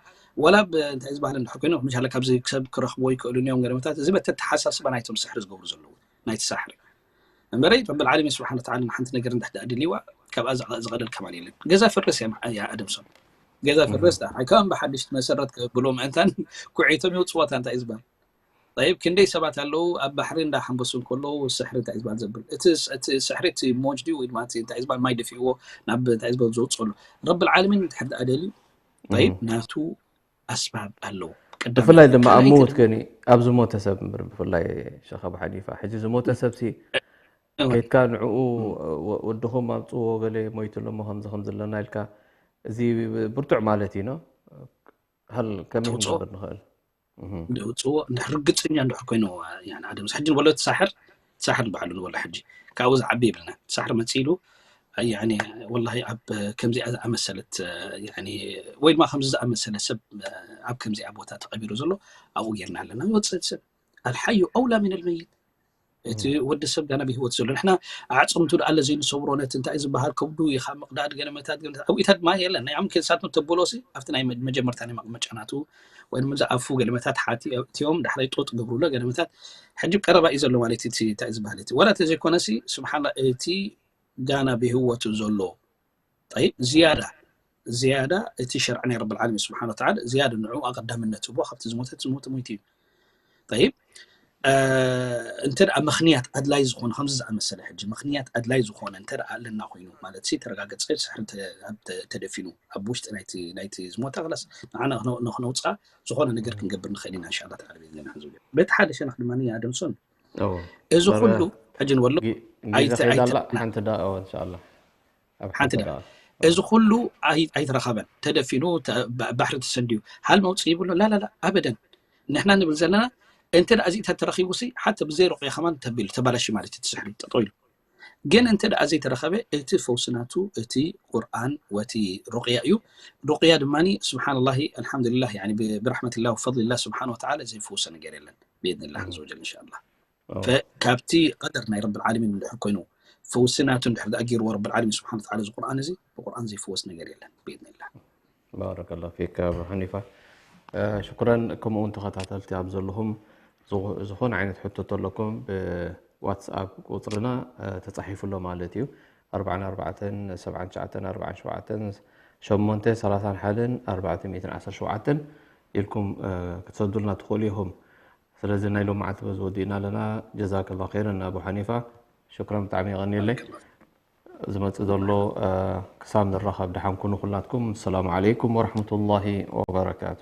ولا እንታይ ዝበሃል እንድሕር ኮይኑ ምሻለ ካብዚ ሰብ ክረኽብዎ ይክእሉን እዮም ገለመታት እዚ በተተሓሳስባ ናይቶም ስሕሪ ዝገብሩ ዘለዉ ናይቲ ሳሕሪ እምበረይ ረብል ዓለሚን ስብሓን ወተዓላ ንሓንቲ ነገር እንድሕር ደኣ ድልይዋ ካብኣ ዝቐደል ከማን የለን ገዛ ፍርስ እያ ኣደምሶም ገዛ ፍርስ ደኣ ሓይካም ብሓድሽ መሰረት ብሎ ምእንታን ኩዒቶም ይውፅዋታ እንታይ ዝበሃል طيب ክንደይ ሰባት ኣለዉ ኣብ ባሕሪ እንዳ ሓንበሱ እንከለዉ ስሕሪ እንታይ ዝበሃል ዘብል እቲ ስሕሪ እቲ ሞጅ ድዩ ወይ ድማ እንታይ ዝበሃል ማይ ደፊእዎ ናብ እንታይ ዝበሃል ዘውፅሉ ረብል ዓለሚን እንድሕር ደኣ ደልዩ طيب ናቱ ኣስባብ ኣለዉ። ብፍላይ ድማ ኣብ ምዉት ከኒ ኣብ ዝሞተ ሰብ እምበር ብፍላይ ሸኽ ኣቡ ሓኒፋ ሕጂ ዝሞተ ሰብ ሲ ከይድካ ንዕኡ ወድኹም ኣብፅዎ ገለ ሞይቱ ኣሎ እሞ ከምዚ ከምዚ ኣለና ኢልካ እዚ ብርቱዕ ማለት እዩ ኖ ሃል ከመይ ክንገብር ንኽእል? ደውፅዎ ርግፀኛ እንድሕር ኮይኑ ኣደም ሕጂ ንበሎ ትሳሕር ትሳሕር ንባዕሉ ንበሎ ሕጂ ካብኡ ዝዓቢ ይብልና ትሳሕር መፂሉ ወላ ኣብ ከምዚኣ ዝኣመሰለት ወይ ድማ ከምዚ ዝኣመሰለ ሰብ ኣብ ከምዚኣ ቦታ ተቐቢሩ ዘሎ ኣብኡ ጌርና ኣለና ዝወፅእ ሰብ ኣልሓዩ ኣውላ ምን ልመይት እቲ ወዲ ሰብ ጋና ብህይወት ዘሎ ንሕና ኣዕፅምቱ ደኣ ለዘይንሰብሮ ነቲ እንታይ ዝበሃል ከብዱ ኢኻ ምቕዳድ ገለመታት ኣብኢታት ድማ የለን ናይ ኣምኬንሳት ተብሎ ኣብቲ ናይ መጀመርታ ናይ መቕመጫናቱ ወይ ዝኣፉ ገለመታት ሓቲ እቲኦም ዳሕራይ ጦጥ ገብሩሎ ገለመታት ሕጂ ቀረባ እዩ ዘሎ ማለት እቲ እንታይ ዝበሃል እቲ ወላ ተዘይኮነሲ ስብሓላ እቲ ጋና ብህይወቱ ዘሎ ዝያዳ ዝያዳ እቲ ሸርዕ ናይ ረብ ዓለሚን ስብሓን ወተዓላ ዝያዳ ንዑ ኣቐዳምነት ህቦ ካብቲ ዝሞተ ዝሞተ ሞይቱ እዩ ይብ እንተ ደኣ ምኽንያት ኣድላይ ዝኾነ ከምዚ ዝኣመሰለ ሕጂ ምኽንያት ኣድላይ ዝኾነ እንተ ደኣ ኣለና ኮይኑ ማለት ሲ ተረጋገፀ ስሕሪ ተደፊኑ ኣብ ውሽጢ ናይቲ ዝሞተ ክላስ ንዓና ንክነውፅኣ ዝኾነ ነገር ክንገብር ንኽእል ኢና እንሻላ ተዓላ ቤት ዜና ዝብል በቲ ሓደ ሸነኽ ድማ ኣደምሶን እዚ ኩሉ ሕጂ ንበሎ ጊዜ ከይዳላ ሓንቲ ዳ እንሻላ ሓንቲ ዳ እዚ ኩሉ ኣይተረኸበን ተደፊኑ ባሕሪ ተሰንድዩ ሃል መውፅእ ይብሎ ላላላ ኣበደን ንሕና ንብል ዘለና እንተ ደኣ እዚእታት ተረኺቡ ሲ ሓተ ብዘይ ሩቅያ ከማን ተቢሉ ተባላሽ ማለት እዩ ትስሕሪ ጠጠው ኢሉ ግን እንተ ደኣ ዘይተረኸበ እቲ ፈውስናቱ እቲ ቁርኣን ወቲ ሩቅያ እዩ ሩቅያ ድማ ስብሓንላሂ ኣልሓምዱሊላህ ብረሕመትላህ ወፈضልላህ ስብሓን ወተዓላ ዘይፈውሰ ነገር የለን ብኢድንላህ ዘወጀል እንሻላ ካብቲ ቀደር ናይ ረብ ዓለሚን እንድሕር ኮይኑ ፈውሲ ናቱ እንድሕር ደኣ ገይርዎ ረብ ዓለሚን ስብሓን ወተዓላ እዚ ቁርኣን እዚ ብቁርኣን ዘይፍወስ ነገር የለን ብኢድንላህ ባረከላ ፊክ ኣቡ ሓኒፋ ሽኩረን ከምኡ እውን ተኸታተልቲ ኣብ ዘለኹም ዝኾነ ዓይነት ሕቶ ተለኩም ብዋትስኣፕ ቁፅርና ተፃሒፉ ኣሎ ማለት እዩ ኣርባዓን ኣርባዕተን ሰብዓን ትሽዓተን ኣርባዓን ሸውዓተን ሸሞንተ ሰላሳን ሓደን ኣርባዕተ ሚእትን ዓሰርተ ሸውዓተን ኢልኩም ክትሰዱልና ትኽእሉ ኢኹም ስለዚ ናይ ሎማዓንቲ በዚ ወዲእና ኣለና ጀዛከላ ኸይረን ኣቡ ሓኒፋ ሽክረን ብጣዕሚ የቐንየለይ ዝመፅእ ዘሎ ክሳብ ንራኸብ ደሓን ኩኑ ኩላትኩም ሰላሙ ዓለይኩም ወረሕመቱላሂ ወበረካቱ